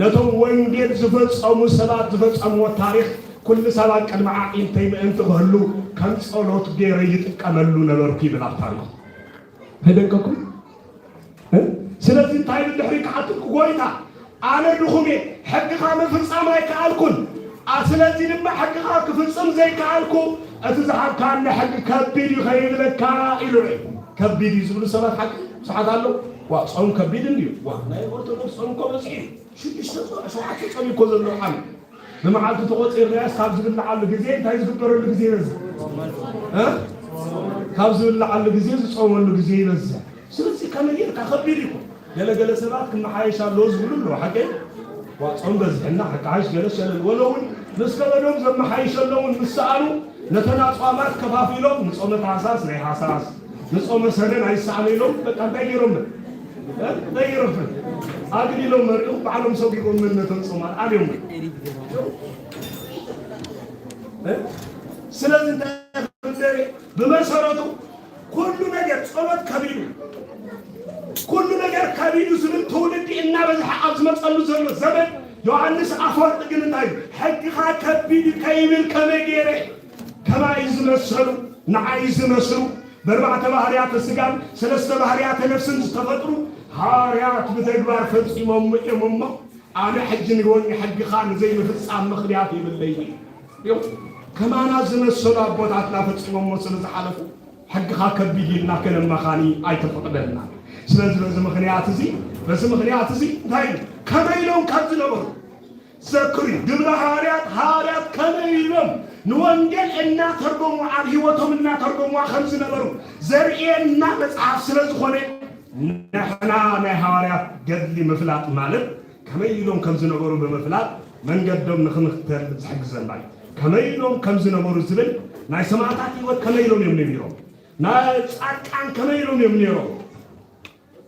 ነቶም ወንጌል ዝፈጸሙ ሰባት ዝፈጸምዎ ታሪኽ ኩሉ ሰብ ኣብ ቅድሚ ዓዒንተይ ምእንቲ ክህሉ ከም ጸሎት ገይረ ይጥቀመሉ ነበርኩ ይብል ኣብ ታሪኹ። ከይደንቀኩም? እ? ስለዚ እንታይ ኢሉ ድሕሪ ክሓትት፣ ጎይታ፣ ኣነ ድኹም እየ፣ ሕግኻ ምፍጻም ኣይከኣልኩን። ኣ፣ ስለዚ ድማ ሕግኻ ክፍጽም ዘይከኣልኩ፣ እቲ ዝሃብካኒ ሕጊ ከቢድ እዩ ከይብለካ ኢሉ ርእ። ከቢድ እዩ ዝብሉ ሰባት ሓቂ ብዙሓት ኣለዉ። ዋ፣ ጾም ከቢድ እንድዩ። ዋ፣ ናይ ኦርቶዶክስ ጾም እኮ በዝሒ እዩ። ሽዱሽተ ጾም፣ ሸውዓተ ጾም እኮ ዘለዎ ዓመት። ብመዓልቲ ተቖጺርናዮስ ካብ ዝብልዓሉ ግዜ እንታይ ዝግበረሉ ግዜ ይበዝሕ? እ? ካብ ዝብልዓሉ ግዜ ዝጾመሉ ግዜ ይበዝሕ። ስለዚ ከመይ ጌርካ ከቢድ እዩ። ገለ ገለ ሰባት ክመሓየሽ ኣለዎ ዝብሉ ኣለዉ። ሓቂ ዋ ጾም በዝሕና ሓቂ ሓይሽ ገለ ሸለል። ወሎ እውን ምስ ከበዶም ዘመሓይሸሎም እውን ምስ ሰኣኑ ነተን ኣጽዋማት ከፋፊሎም ንጾመ ታህሳስ ናይ ሃሳስ ንጾመ ሰነ ናይ ሰኣነ ኢሎም በቃ እንታይ ገይሮም? እ? እንታይ ገይሮም? ኣግሊሎም መሪኡ ባዕሎም ሰጒጎም ነተን ጾማት ኣልዮም። እ? ስለዚ እንታይ ብመሰረቱ ኩሉ ነገር ጸሎት ከቢዱ፣ ኩሉ ነገር ከቢዱ ዝብል ትውልዲ እናበዝሐ ኣብ ዝመጸሉ ዘሎ ዘመን ዮሃንስ ኣፈወርቂ ግን እንታይ እዩ? ሕግኻ ከቢዱ ከይብል ከመይ ገይረ? ከማይ ዝመሰሉ፣ ንዓይ ዝመስሉ፣ በርባዕተ ባህርያተ ስጋን ሰለስተ ባህርያተ ነፍስን ዝተፈጥሩ ሃዋርያት ብተግባር ፈጺሞም እዮም እሞ፣ ኣነ ሕጂ ንወኒ ሕግኻ ንዘይምፍጻም ምኽንያት የብለይን እዩ። ከማና ዝመሰሉ ኣቦታትና ፈጺሞሞ ስለ ዝሓለፉ፣ ሕግኻ ከቢድ ኢልና ከነማኻኒ ኣይተፈቕደልና። ስለዚ በዚ ምኽንያት እዚ፣ በዚ ምኽንያት እዚ እንታይ ኢሉ? ከመይ ኢሎም ካብ ዝነበሩ ዘክሩ እዩ። ግብረ ሃዋርያት፣ ሃዋርያት ከመይ ኢሎም ንወንጌል እናተርጎሙ፣ ኣብ ህይወቶም እናተርጎሙዋ ከም ዝነበሩ ዘርእየና መጽሓፍ ስለ ዝኾነ፣ ንሕና ናይ ሃዋርያት ገድሊ ምፍላጥ ማለት ከመይ ኢሎም ከም ዝነበሩ ብምፍላጥ መንገዶም ንኽንኽተል ዝሕግዘና እዩ። ከመይ ኢሎም ከም ዝነበሩ ዝብል ናይ ሰማዕታት ህይወት ከመይ ኢሎም እዮም ነቢሮም? ናይ ጻድቃን ከመይ ኢሎም እዮም ነይሮም?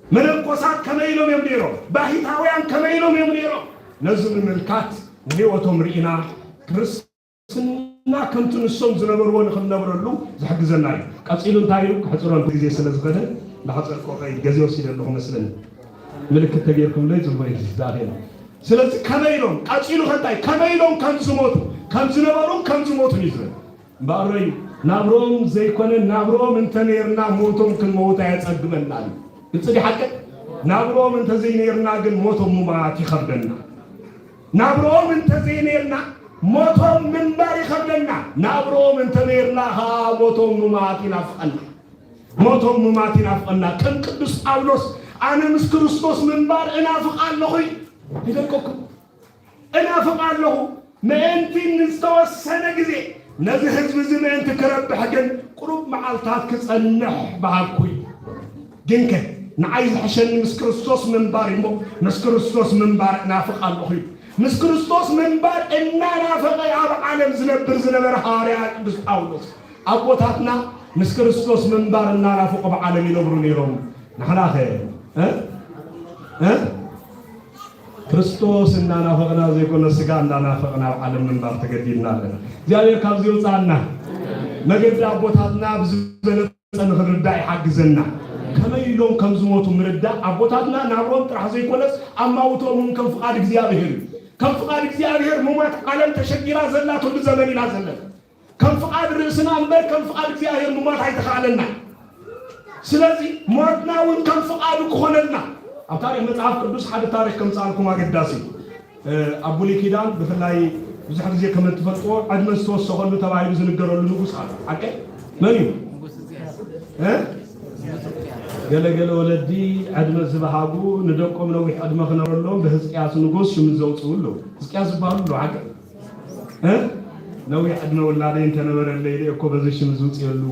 መነኮሳት ከመይ ኢሎም እዮም ነይሮም? ባሕታውያን ከመይ ኢሎም እዮም ነይሮም? ነዚ ምምልካት ንህይወቶም ርኢና ክርስትና ከምቲ ንሶም ዝነበርዎ ንኽንነብረሉ ዝሕግዘና እዩ። ቀጺሉ እንታይ እዩ? ክሕጽሮ ግዜ ስለ ዝኸደ፣ እንዳሓጸርኩ ከይድ ግዜ ወሲደ ኣለኹ መስለኒ። ምልክት ተገይርኩምለይ ጽቡቕ እዩ፣ ዝኣኽል። ስለዚ ከመይ ኢሎም፣ ቀጺሉ ከ እንታይ? ከመይ ኢሎም ከም ዝሞቱ፣ ከም ዝነበሩን ከም ዝሞቱን እዩ ዝብል። እምበኣረይ፣ ናብርኦም ዘይኮነ፣ ናብርኦም እንተ ነይርና፣ ሞቶም ክንመውት ኣየጸግመናን። ግልጺ ድዩ ሓቂ? ናብርኦም እንተ ዘይነይርና ግን፣ ሞቶም ምማት ይኸብደና። ናብርኦም እንተ ዘይነይርና፣ ሞቶም ምንባር ይኸብደና። ናብርኦም እንተ ነይርና ኸኣ፣ ሞቶም ምማት ይናፍቐና። ሞቶም ምማት ይናፍቐና። ከም ቅዱስ ጳውሎስ፣ ኣነ ምስ ክርስቶስ ምንባር እናፍቕ ኣለኹ እዩ። ይደቀኩም። እናፍቕ ኣለኹ፣ ምእንቲ ንዝተወሰነ ግዜ ነዚ ህዝቢ እዚ ምእንቲ ክረብሕ ግን ቁሩብ መዓልታት ክጸንሕ በሃግኩ እዩ። ግንከ ንዓይ ዝሕሸኒ ምስ ክርስቶስ ምንባር እሞ፣ ምስ ክርስቶስ ምንባር እናፍቕ ኣለኹ እዩ። ምስ ክርስቶስ ምንባር እናናፈቐ ኣብ ዓለም ዝነብር ዝነበረ ሃዋርያ ቅዱስ ጳውሎስ፣ ኣቦታትና ምስ ክርስቶስ ምንባር እናናፈቑ ኣብ ዓለም ይነብሩ ነይሮም። ንሕናኸ እ እ ክርስቶስ እናናፈቕና ዘይኮነ፣ ስጋ እናናፈቕና ኣብ ዓለም ምንባር ተገዲድና ኣለና። እግዚኣብሔር ካብዚ ይውፅኣና። መገዲ ኣቦታትና ብዝበለፀ ንኽንርዳእ ይሓግዘና። ከመይ ኢሎም ከም ዝሞቱ ምርዳእ ኣቦታትና ናብሮም ጥራሕ ዘይኮነስ ኣማውቶኦም እውን ከም ፍቓድ እግዚኣብሔር እዩ። ከም ፍቓድ እግዚኣብሔር ምሟት ዓለም ተሸጊራ ዘላትሉ ዘመን ኢና ዘለና። ከም ፍቓድ ርእስና እምበር ከም ፍቓድ እግዚኣብሔር ምሟት ኣይተኻእለና። ስለዚ ሞትና እውን ከም ፍቓዱ ክኾነልና። ኣብ ታሪኽ መጽሓፍ ቅዱስ ሓደ ታሪኽ ከምጽኣልኩም ኣገዳሲ እዩ። ኣብ ብሉይ ኪዳን ብፍላይ ብዙሕ ግዜ ከም እትፈልጥዎ ዕድመ ዝተወሰኸሉ ተባሂሉ ዝንገረሉ ንጉስ ኣሎ። ሓቀ መን እዩ? እ? ገለገለ ወለዲ ዕድመ ዝበሃጉ ንደቆም ነዊሕ ዕድመ ክነብረሎም ብህዝቅያስ ንጉስ ሽም ዘውፅኡ ኣለዉ። ህዝቅያስ ዝበሃሉ ኣለዉ። ሓቀ እ? ነዊሕ ዕድመ ውላደይ እንተነበረለይ ኢለ እኮ በዚ ሽም ዝውፅየሉ።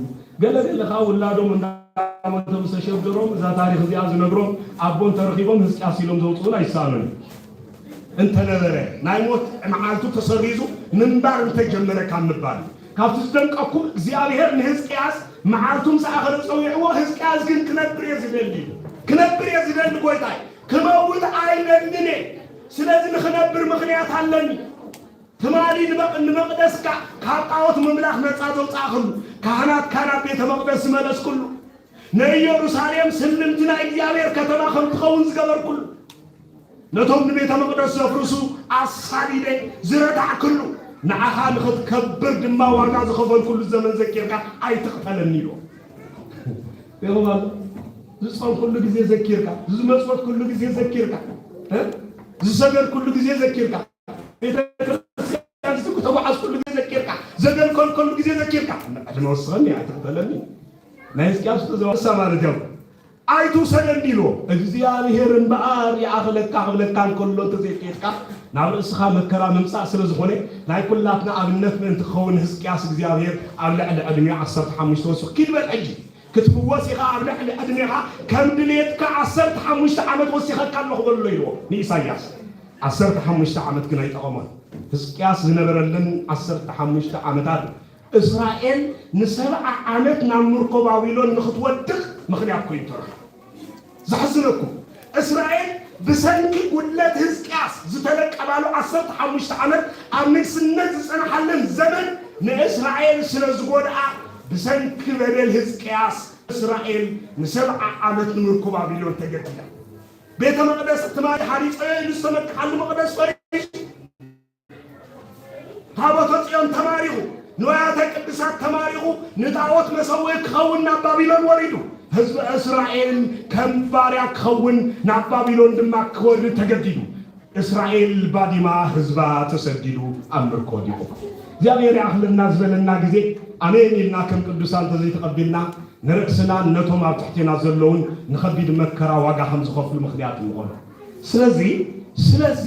ገለ ገለ ከዓ ውላዶም እንዳሞተ ምስ ተሸገሮም እዛ ታሪኽ እዚኣ ዝነግሮም ኣቦ እንተረኺቦም ህዝቅያስ ኢሎም ዘውፅኡን ኣይሳኑን። እንተነበረ ናይ ሞት መዓልቱ ተሰሪዙ ምንባር እንተጀመረ ካብ ምባል እዩ። ካብቲ ዝደንቀኩም እግዚኣብሔር ንህዝቅያስ መዓልቱ ምስ ኣኸለ ፀዊዕዎ፣ ህዝቅያስ ግን ክነብር እየ ዝደሊ፣ ክነብር እየ ዝደሊ ጎይታይ፣ ክመውት ኣይደልን እየ። ስለዚ ንኽነብር ምኽንያት ኣለኒ። ትማሊ ንመቕ-፣ ንመቕደስካ ካብ ጣዖት ምምላኽ ነጻ ዘውጻእክሉ፣ ካህናትካ ናብ ቤተ መቕደስ ዝመለስክሉ፣ ንኢየሩሳሌም ስልምቲ ናይ እግዚኣብሔር ከተማ ከም ትኸውን ዝገበርክሉ፣ ነቶም ንቤተ መቕደስ ዘፍርሱ ኣሳዲደ ዝረዳዕክሉ፣ ንዓኻ ንኽትከብር ድማ ዋጋ ዝኸፈልኩሉ ዘመን ዘኪርካ ኣይትቕተለኒ ኢልዎ። ይኹም ኣሎ። ዝጸምኩሉ ግዜ ዘኪርካ፣ ዝመጽወትኩሉ ግዜ ዘኪርካ፣ እ? ዝሰገድኩሉ ግዜ ዘኪርካ፣ ቤተ ክርስቲያን ዝተጓዓዝኩሉ ግዜ ዘኪርካ፣ ዘገልገልኩሉ ግዜ ዘኪርካ፣ ዕድመ ወስኸኒ ኣይትቕተለኒ። ናይ ህዝቅያስ ዝተዘዋሳ ማለት እዮም። ኣይትውሰደኒ ኢልዎ። እግዚኣብሔር እምበኣር ይኣኽለካ ክብለካ እንከሎ እንተዘይከድካ፣ ናብ ርእስኻ መከራ ምምጻእ ስለ ዝኾነ፣ ናይ ኩላትና ኣብነት ምእንቲ ክኸውን ህዝቅያስ እግዚኣብሔር ኣብ ልዕሊ ዕድሜኡ ዓሰርተ ሓሙሽተ ወሲኹ፣ ኪድ በል ሕጂ ክትፍወስ ኢኻ፣ ኣብ ልዕሊ ዕድሜኻ ከም ድሌትካ ዓሰርተ ሓሙሽተ ዓመት ወሲኸካ ኣለኹ በሎ ኢልዎ ንኢሳያስ። ዓሰርተ ሓሙሽተ ዓመት ግን ኣይጠቐሞን። ህዝቅያስ ዝነበረለን ዓሰርተ ሓሙሽተ ዓመታት እስራኤል ንሰብዓ ዓመት ናብ ምርኮ ባቢሎን ንኽትወድቕ ምኽንያት ኮይኑ ተረፈ። ዘሕዝነኩም፣ እስራኤል ብሰንኪ ጉድለት ህዝቅያስ ዝተለቀባሉ ዓሰርተ ሓሙሽተ ዓመት ኣብ ንግስነት ዝጸንሓለን ዘመን ንእስራኤል ስለ ዝጎድኣ፣ ብሰንኪ በደል ህዝቅያስ እስራኤል ንሰብዓ ዓመት ንምርኮ ባቢሎን ተገዲዳ። ቤተ መቕደስ ትማሊ ሓሪጸዮ ኢሉ ዝተመክሓሉ መቕደስ ፈሪሱ። ታቦተ ጽዮን ተማሪኹ፣ ንዋያተ ቅድሳት ተማሪኹ፣ ንጣዖት መሰውኢ ክኸውን ናብ ባቢሎን ወሪዱ። ህዝቢ እስራኤል ከም ባርያ ክኸውን ናብ ባቢሎን ድማ ክወርድ ተገዲዱ። እስራኤል ባዲማ ህዝባ ተሰዲዱ ኣብ ምርኮ ወዲቑ። እግዚኣብሔር ይኣኽለና ዝበለና ግዜ ኣሜን ኢልና ከም ቅዱሳን እንተዘይተቐቢልና ንርእስናን ነቶም ኣብ ትሕቴና ዘለውን ንኸቢድ መከራ ዋጋ ከም ዝኸፍሉ ምኽንያት ንኾኖ። ስለዚ ስለዚ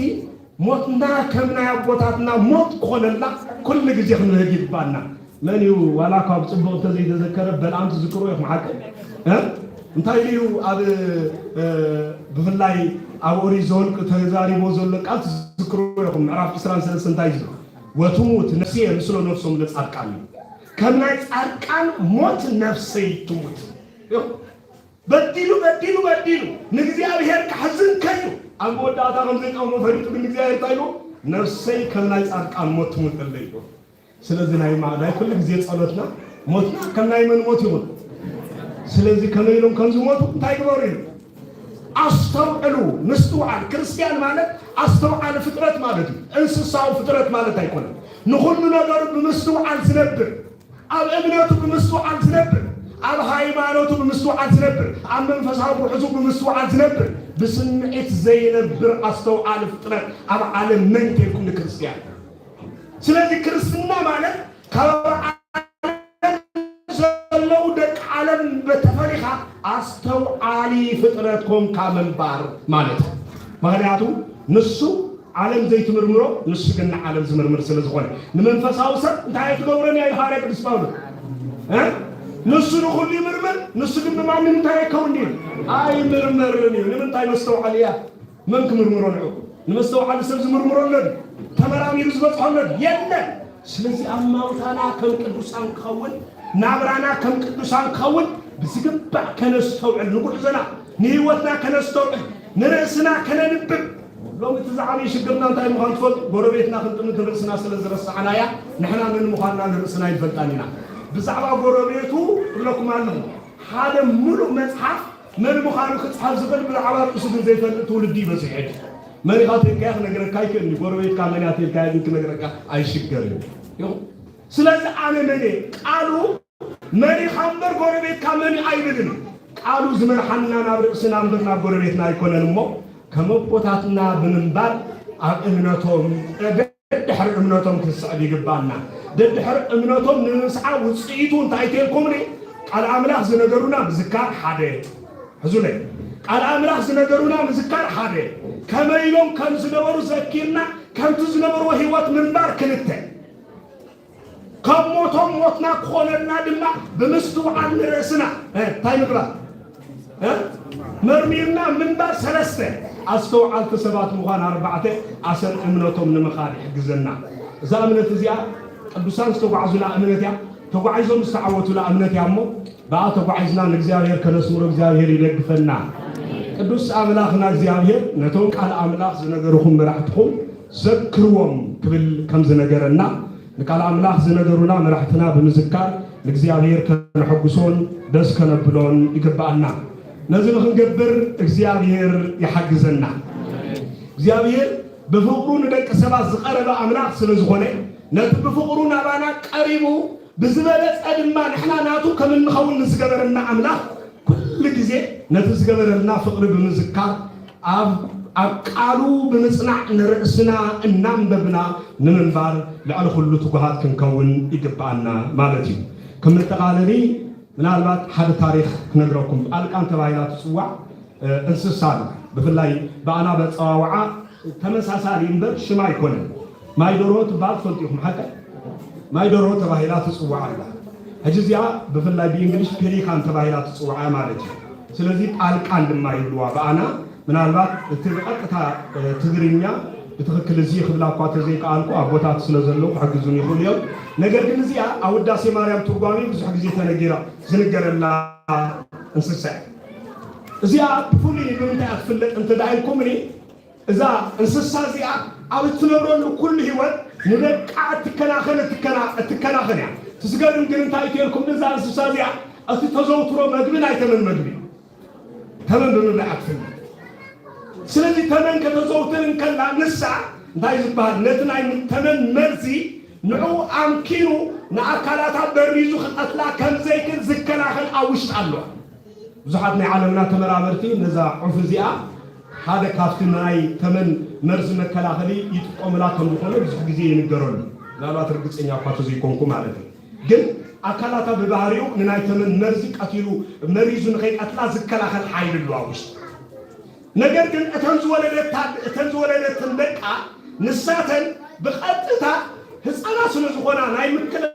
ሞትና ከም ናይ ኣቦታትና ሞት ክኾነልና ኩሉ ግዜ ክንብህግ ይግባና። መን እዩ ዋላ እኳ ብጽቡቕ እንተዘይተዘከረ በልዓም ትዝክርዎ ኢኹም ሓቂ? እ? እንታይ ኢሉ እዩ ኣብ፣ እ፣ ብፍላይ ኣብ ኦሪት ዘኍልቍ ተዛሪቦ ዘሎ ቃል ትዝክርዎ ኢኹም። ምዕራፍ ዕስራን ሰለስተን እንታይ እዩ ዝብል? "ወትሙት ነፍስየ ምስለ ነፍሶም ለጻድቃን" እዩ። ከም ናይ ጻድቃን ሞት ነፍሰይ ትሙት። ይኹም። በዲሉ፣ በዲሉ፣ በዲሉ ንእግዚኣብሔር ከሕዝን ከይዱ ኣብ መወዳእታ ከም ዘይጠቕሞ ፈሊጡ ግን እግዚኣብሔር እንታይ ኢልዎ? "ነፍሰይ ከም ናይ ጻድቃን ሞት ትሙተለይ" ኢልዎ። ስለዚ ናይ ማ-፣ ናይ ኩሉ ግዜ ጸሎትና ሞትና ከም ናይ መን ሞት ይኹን? ስለዚ ከመይ ኢሎም ከም ዝሞቱ እንታይ ግበሩ ኢሉ? ኣስተውዕሉ፣ ምስትውዓል። ክርስትያን ማለት ኣስተውዓሊ ፍጥረት ማለት እዩ። እንስሳዊ ፍጥረት ማለት ኣይኮነን። ንኹሉ ነገሩ ብምስትውዓል ዝነብር፣ ኣብ እምነቱ ብምስትውዓል ዝነብር፣ ኣብ ሃይማኖቱ ብምስትውዓል ዝነብር፣ ኣብ መንፈሳዊ ውሕዙ ብምስትውዓል ዝነብር፣ ብስምዒት ዘይነብር ኣስተውዓሊ ፍጥረት ኣብ ዓለም መን ከይኩም ንክርስትያን? ስለዚ ክርስትና ማለት ካብ ኣብ ዓለም ዘለዉ ደቂ ዓለም ተፈሊኻ ኣስተውዓሊ ፍጥረት ኮንካ ምንባር ማለት እዩ። ምኽንያቱ ንሱ ዓለም ዘይትምርምሮ ንሱ ግን ንዓለም ዝምርምር ስለ ዝኾነ ንመንፈሳዊ ሰብ እንታይ ኣይትገብሮን እያ ኢሉ ሃዋርያ ቅዱስ ጳውሎስ። እ? ንሱ ንኹሉ ይምርምር፣ ንሱ ግን ብማንም እንታይ ኣይከውን ድዩ? ኣይምርመርን እዩ። ንምንታይ? መስተውዓሊ እያ። መን ክምርምሮ ንዑ? ንመስተውዓሊ ሰብ ዝምርምሮ ኣሎ ድዩ? ተመራሚሩ ዝበጽሖ ኣሎ ድዩ? የለን። ስለዚ ኣማውታና ከም ቅዱሳን ክኸውን፣ ናብራና ከም ቅዱሳን ክኸውን ብዝግባእ ከነስተውዕል፣ ንጉዕዞና ንህይወትና ከነስተውዕል፣ ንርእስና ከነንብብ። ሎሚ እቲ ዝዓበየ ሽግርና እንታይ ምዃኑ ትፈልጡ? ጎረቤትና ክንጥምት ንርእስና ስለ ዝረሳዕናያ፣ ንሕና መን ምዃንና ንርእስና ኣይንፈልጣን ኢና። ብዛዕባ ጎረቤቱ እብለኩም ኣለኹ፣ ሓደ ሙሉእ መጽሓፍ መን ምዃኑ ክጽሓፍ ዝኽእል ብዛዕባ ርእሱ ግን ዘይፈልጥ ትውልዲ ይበዝሕ ሕጂ። መን ኢኻ ተልካያ ክነግረካ ኣይክእልን እዩ። ጎረቤትካ መን እያ ተልካያ ግን ክነግረካ ኣይሽገርን እዩ። ስለዚ ኣነ መን እየ? ቃሉ መሪኻ እምበር ጎረቤትካ መን እዩ ኣይብልን። ቃሉ ዝመርሓና ናብ ርእስና እምበር ናብ ጎረቤትና ኣይኮነን እሞ ከም ኣቦታትና ብምንባር ኣብ እምነቶም ደድሕሪ እምነቶም ክንስዕብ ይግባና። ደድሕሪ እምነቶም ንምስዓብ ውፅኢቱ እንታይ ተልኩምኒ? ቃል ኣምላኽ ዝነገሩና ምዝካር ሓደ። ሕዙለይ፣ ቃል ኣምላኽ ዝነገሩና ምዝካር ሓደ። ከመይ ኢሎም ከም ዝነበሩ ዘኪርና ከምቲ ዝነበርዎ ህይወት ምንባር ክልተ። ካብ ሞቶም ሞትና ክኾነልና ድማ ብምስትውዓል ንርእስና እንታይ ምግባር መርሚርና ምንባር ሰለስተ ኣስተውዓልቲ ሰባት ምዃን ኣርባዕተ ኣሰር እምነቶም ንምኻድ ይሕግዘና። እዛ እምነት እዚኣ ቅዱሳን ዝተጓዕዙላ እምነት እያ። ተጓዒዞም ዝተዓወቱላ እምነት እያ እሞ ብኣ ተጓዒዝና ንእግዚኣብሔር ከነስምሮ እግዚኣብሔር ይደግፈና። ቅዱስ ኣምላኽና እግዚኣብሔር ነቶም ቃል ኣምላኽ ዝነገርኹም መራሕትኹም ዘክርዎም ክብል ከም ዝነገረና ንቃል ኣምላኽ ዝነገሩና መራሕትና ብምዝካር ንእግዚኣብሔር ከነሐጉሶን ደስ ከነብሎን ይግብኣና። ነዚ ንኽንገብር እግዚኣብሔር ይሓግዘና። እግዚኣብሔር ብፍቕሩ ንደቂ ሰባት ዝቐረበ ኣምላኽ ስለ ዝኾነ ነቲ ብፍቕሩ ናባና ቀሪቡ ብዝበለጸ ድማ ንሕና ናቱ ከም እንኸውን ንዝገበረና ኣምላኽ ኩሉ ግዜ ነቲ ዝገበረልና ፍቕሪ ብምዝካር ኣብ ኣብ ቃሉ ብምጽናዕ ንርእስና እናንበብና ንምንባር ልዕሊ ኩሉ ትጉሃት ክንከውን ይግብኣና ማለት እዩ። ከም መጠቓለሊ ምናልባት ሓደ ታሪኽ ክነግረኩም። ጣልቃን ተባሂላ ትጽዋዕ እንስሳ ኣላ። ብፍላይ ብኣና በጸዋውዓ ተመሳሳሊ እምበር ሽማ ኣይኮነን። ማይ ደርሆ ትበሃል ትፈልጡ ኢኹም ሓቀ? ማይ ደርሆ ተባሂላ ትጽዋዕ ኣላ። ሕጂ እዚኣ ብፍላይ ብእንግሊሽ ፔሊካን ተባሂላ ትጽዋዕ ማለት እዩ። ስለዚ ጣልቃን ድማ ይብልዋ ብኣና። ምናልባት እቲ ብቐጥታ ትግርኛ ብትኽክል እዚ ክብላ እኳ ተዘይከኣልኩ ኣቦታት ስለ ዘለዉ ክሕግዙን ይኽእሉ እዮም። ነገር ግን እዚኣ ኣብ ውዳሴ ማርያም ትርጓሜ ብዙሕ ግዜ ተነጊራ ዝንገረላ እንስሳ እያ። እዚኣ ብፍሉይ ብምንታይ እያ ትፍለጥ እንተ ደኣ ኢልኩምኒ እዛ እንስሳ እዚኣ ኣብ እትነብረሉ ኩሉ ህይወት ንደቃ እትከናኸን እትከና- እትከናኸን እያ። እቲ ዝገርም ግን እንታይ እዩ ተልኩም እዛ እንስሳ እዚኣ እቲ ተዘውትሮ መግቢ ናይ ተመን መግቢ እዩ። ተመን ብምብላዕ እያ ትፍለጥ። ስለዚ ተመን ከተዘውትር እንከላ ንሳ እንታይ ዝበሃል ነቲ ናይ ተመን መርዚ ንዕኡ ኣምኪኑ ንኣካላታ በሪዙ ክቐትላ ከም ዘይክእል ዝከላኸል ኣብ ውሽጢ ኣለዋ። ብዙሓት ናይ ዓለምና ተመራመርቲ ነዛ ዑፍ እዚኣ ሓደ ካብቲ ናይ ተመን መርዚ መከላኸሊ ይጥቀሙላ ከም ዝኾነ ብዙሕ ግዜ ይንገረሉ። ምናልባት ርግፀኛ እኳ ተዘይኮንኩ ማለት እዩ። ግን ኣካላታ ብባህሪኡ ንናይ ተመን መርዚ ቀቲሉ መሪዙ ንኸይቀትላ ዝከላኸል ሓይሊ ኣለዋ ውሽጢ። ነገር ግን እተን ዝወለደታ እተን ዝወለደትን ደቃ ንሳተን ብቐጥታ ህፃናት ስለ ዝኾና ናይ ምክልኻል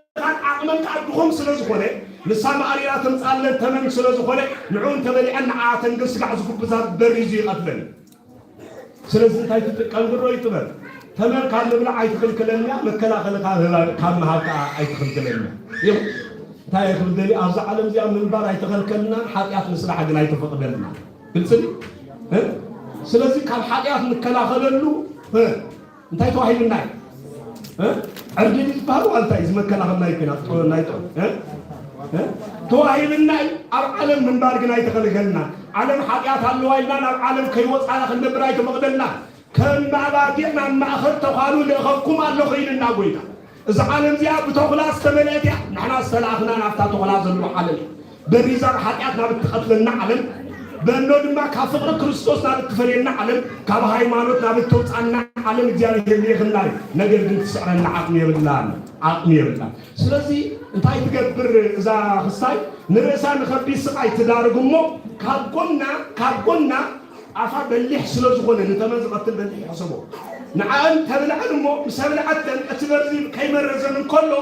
ዓቕመን ከዓ ድኹም ስለ ዝኾነ ንሳ ማእሪራ ተምፃለን ተመን ስለ ዝኾነ ንዑ እንተበሊዐን ንዓተን ግን ስጋዕ ዝጉብዛት በሪዙ ይቐትለን። ስለዚ እንታይ ትጥቀም ግሮ ይጥበል ተመን ካብ ምብላዕ ኣይትኽልክለንያ መከላኸሊ ካብ ምሃብ ከዓ ኣይትኽልክለንያ። ይኹን እንታይ ክብል ደሊ ኣብዚ ዓለም እዚኣ ምንባር ኣይተኸልከልናን ሓጢኣት ምስራሕ ግን ኣይተፈቕደልና። ግልፂ ድዩ? እ? ስለዚ ካብ ሓጢኣት ንከላኸለሉ እ? እንታይ ተዋሂብና እዩ? እ? ዕርዲ ድዩ ዝበሃል ዋላ እንታይ እዩ? እዚ መከላኸልና እዩ ኲናት ጦ- ናይ ጦ- እ? እ? ተዋሂብና እዩ። ኣብ ዓለም ምንባር ግን ኣይተኸልከልና። ዓለም ሓጢኣት ኣለዋ ኢልና ናብ ዓለም ከይወፃና ክንነብር ኣይተፈቕደልና። ከም ኣባጊዕ ናብ ማእኸል ተዃሉ ልእኸኩም ኣለኹ ኢልና ጎይታ። እዛ ዓለም እዚኣ ብተኹላ ዝተመልአት እያ። ንሕና ዝተላእኽና ናብታ ተኹላ ዘለዎ ዓለም እዩ። በሪዛ ብሓጢኣት ናብ እትቐትለና ዓለም፣ በኖ ድማ ካብ ፍቕሪ ክርስቶስ ናብ እትፈልየና ዓለም፣ ካብ ሃይማኖት ናብ እተውፃና ዓለም እግዚኣብሔር ልኢኽና እዩ። ነገር ግን ትስዕረና ዓቕሚ የብላን፣ ዓቕሚ የብላን። ስለዚ እንታይ ትገብር እዛ ክስታይ ንርእሳ ንኸቢድ ስቓይ ትዳርግ እሞ ካብ ጎና ካብ ጎና ኣፋ በሊሕ ስለ ዝኾነ ንተመን ዝቐትል በሊሕ ይሕሰቦ። ንዓን ተብልዐን እሞ ምስ ኣብልዐተን እቲ መርዚ ከይመረዘን እንከሎ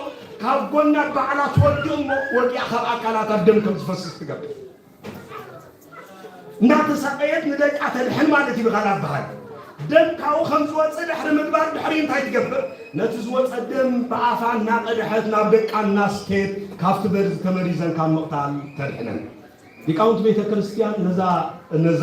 ካብ ጎና ባዕላ ትወድእ እሞ ወዲኣ ካብ ኣካላታ ደም ከም ዝፈስስ ትገብር። እናተሳቀየት ንደቃ ተድሕን ማለት እዩ ብኻል ኣበሃል። ደም ካብኡ ከም ዝወፅእ ድሕሪ ምግባር ድሕሪ እንታይ ትገብር? ነቲ ዝወፀ ደም ብኣፋ እናቀድሐት ናብ ደቃ እናስተየት ካብቲ መርዚ ተመሪዘን ካብ ምቕታል ተድሕነን። ሊቃውንቲ ቤተ ክርስቲያን ነዛ ነዛ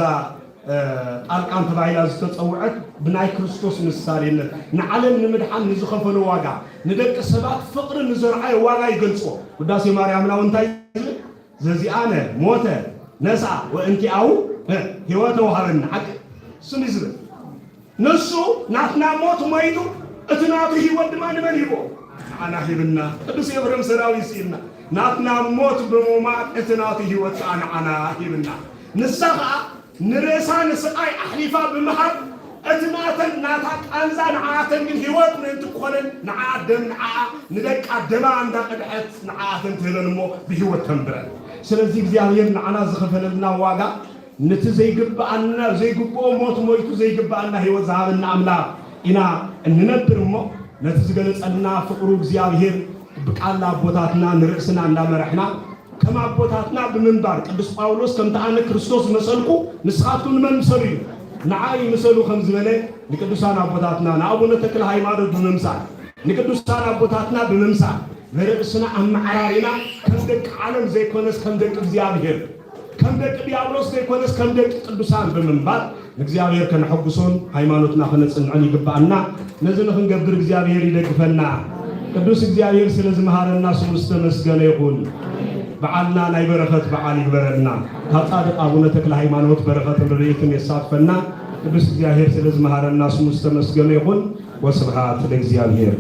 ጣልቃን ተባሂላ ዝተጸውዐት ብናይ ክርስቶስ ምሳሌነት ንዓለም ንምድሓን ንዝኸፈሎ ዋጋ፣ ንደቂ ሰባት ፍቕሪ ንዘርዓዮ ዋጋ ይገልጽዎ። ውዳሴ ማርያምና እውን እንታይ ይብል? ዘዚኣነ ሞተ ነስኣ ወእንቲኣው ህይወተ ወሃበና። ሓቂ እሱን እዩ ዝብል። ንሱ ናትና ሞት ሞይቱ እቲ ናቱ ህይወት ድማ ንመን ሂቦ? ንዓና ሂብና። ቅዱስ ኤፍሬም ሰራዊ ስኢልና ናትና ሞት ብምማት እቲ ናቱ ህይወት ከዓ ንዓና ሂብና። ንሳ ከዓ ንሬሳ ንስቃይ ኣሕሊፋ ብምሃብ እቲ ናተን ናታ ቃንዛ ንዓኣተን ግን ህይወት ምእንቲ ክኾነን ንዓኣ ደም ንዓኣ ንደቃ ደማ እንዳቀድሐት ንዓኣተን ትህበን እሞ ብህይወት ተንብረን። ስለዚ እግዚኣብሔር ንዓና ዝኸፈለልና ዋጋ ነቲ ዘይግብኣና ዘይግብኦ ሞት ሞይቱ ዘይግብኣና ህይወት ዝሃበና ኣምላኽ ኢና እንነብር እሞ ነቲ ዝገለጸልና ፍቕሩ እግዚኣብሔር ብቃል ኣቦታትና ንርእስና እንዳመራሕና ከም ኣቦታትና ብምንባር ቅዱስ ጳውሎስ ከምቲ ኣነ ክርስቶስ ዝመሰልኩ ንስኻትኩም ንመን ምሰሉ እዩ ንዓይ ምሰሉ ከም ዝበለ ንቅዱሳን ኣቦታትና ንኣቡነ ተክለ ሃይማኖት ብምምሳል ንቅዱሳን ኣቦታትና ብምምሳል ንርእስና ኣመዓራሪና ከም ደቂ ዓለም ዘይኮነስ ከም ደቂ እግዚኣብሔር ከም ደቂ ዲያብሎስ ዘይኮነስ ከም ደቂ ቅዱሳን ብምንባር ንእግዚኣብሔር ከነሐጉሶን ሃይማኖትና ከነጽንዕን ይግብኣና። ነዚ ንክንገብር እግዚኣብሔር ይደግፈና። ቅዱስ እግዚኣብሔር ስለ ዝመሃረና ስሙ ዝተመስገነ ይኹን። በዓልና ናይ በረኸት በዓል ይግበረልና። ካብ ጻድቕ ኣቡነ ተክለ ሃይማኖት በረኸትን ረድኤትን የሳትፈና። ቅዱስ እግዚኣብሔር ስለ ዝመሃረና ስሙ ዝተመስገነ ይኹን። ወስብሃት ለእግዚኣብሔር።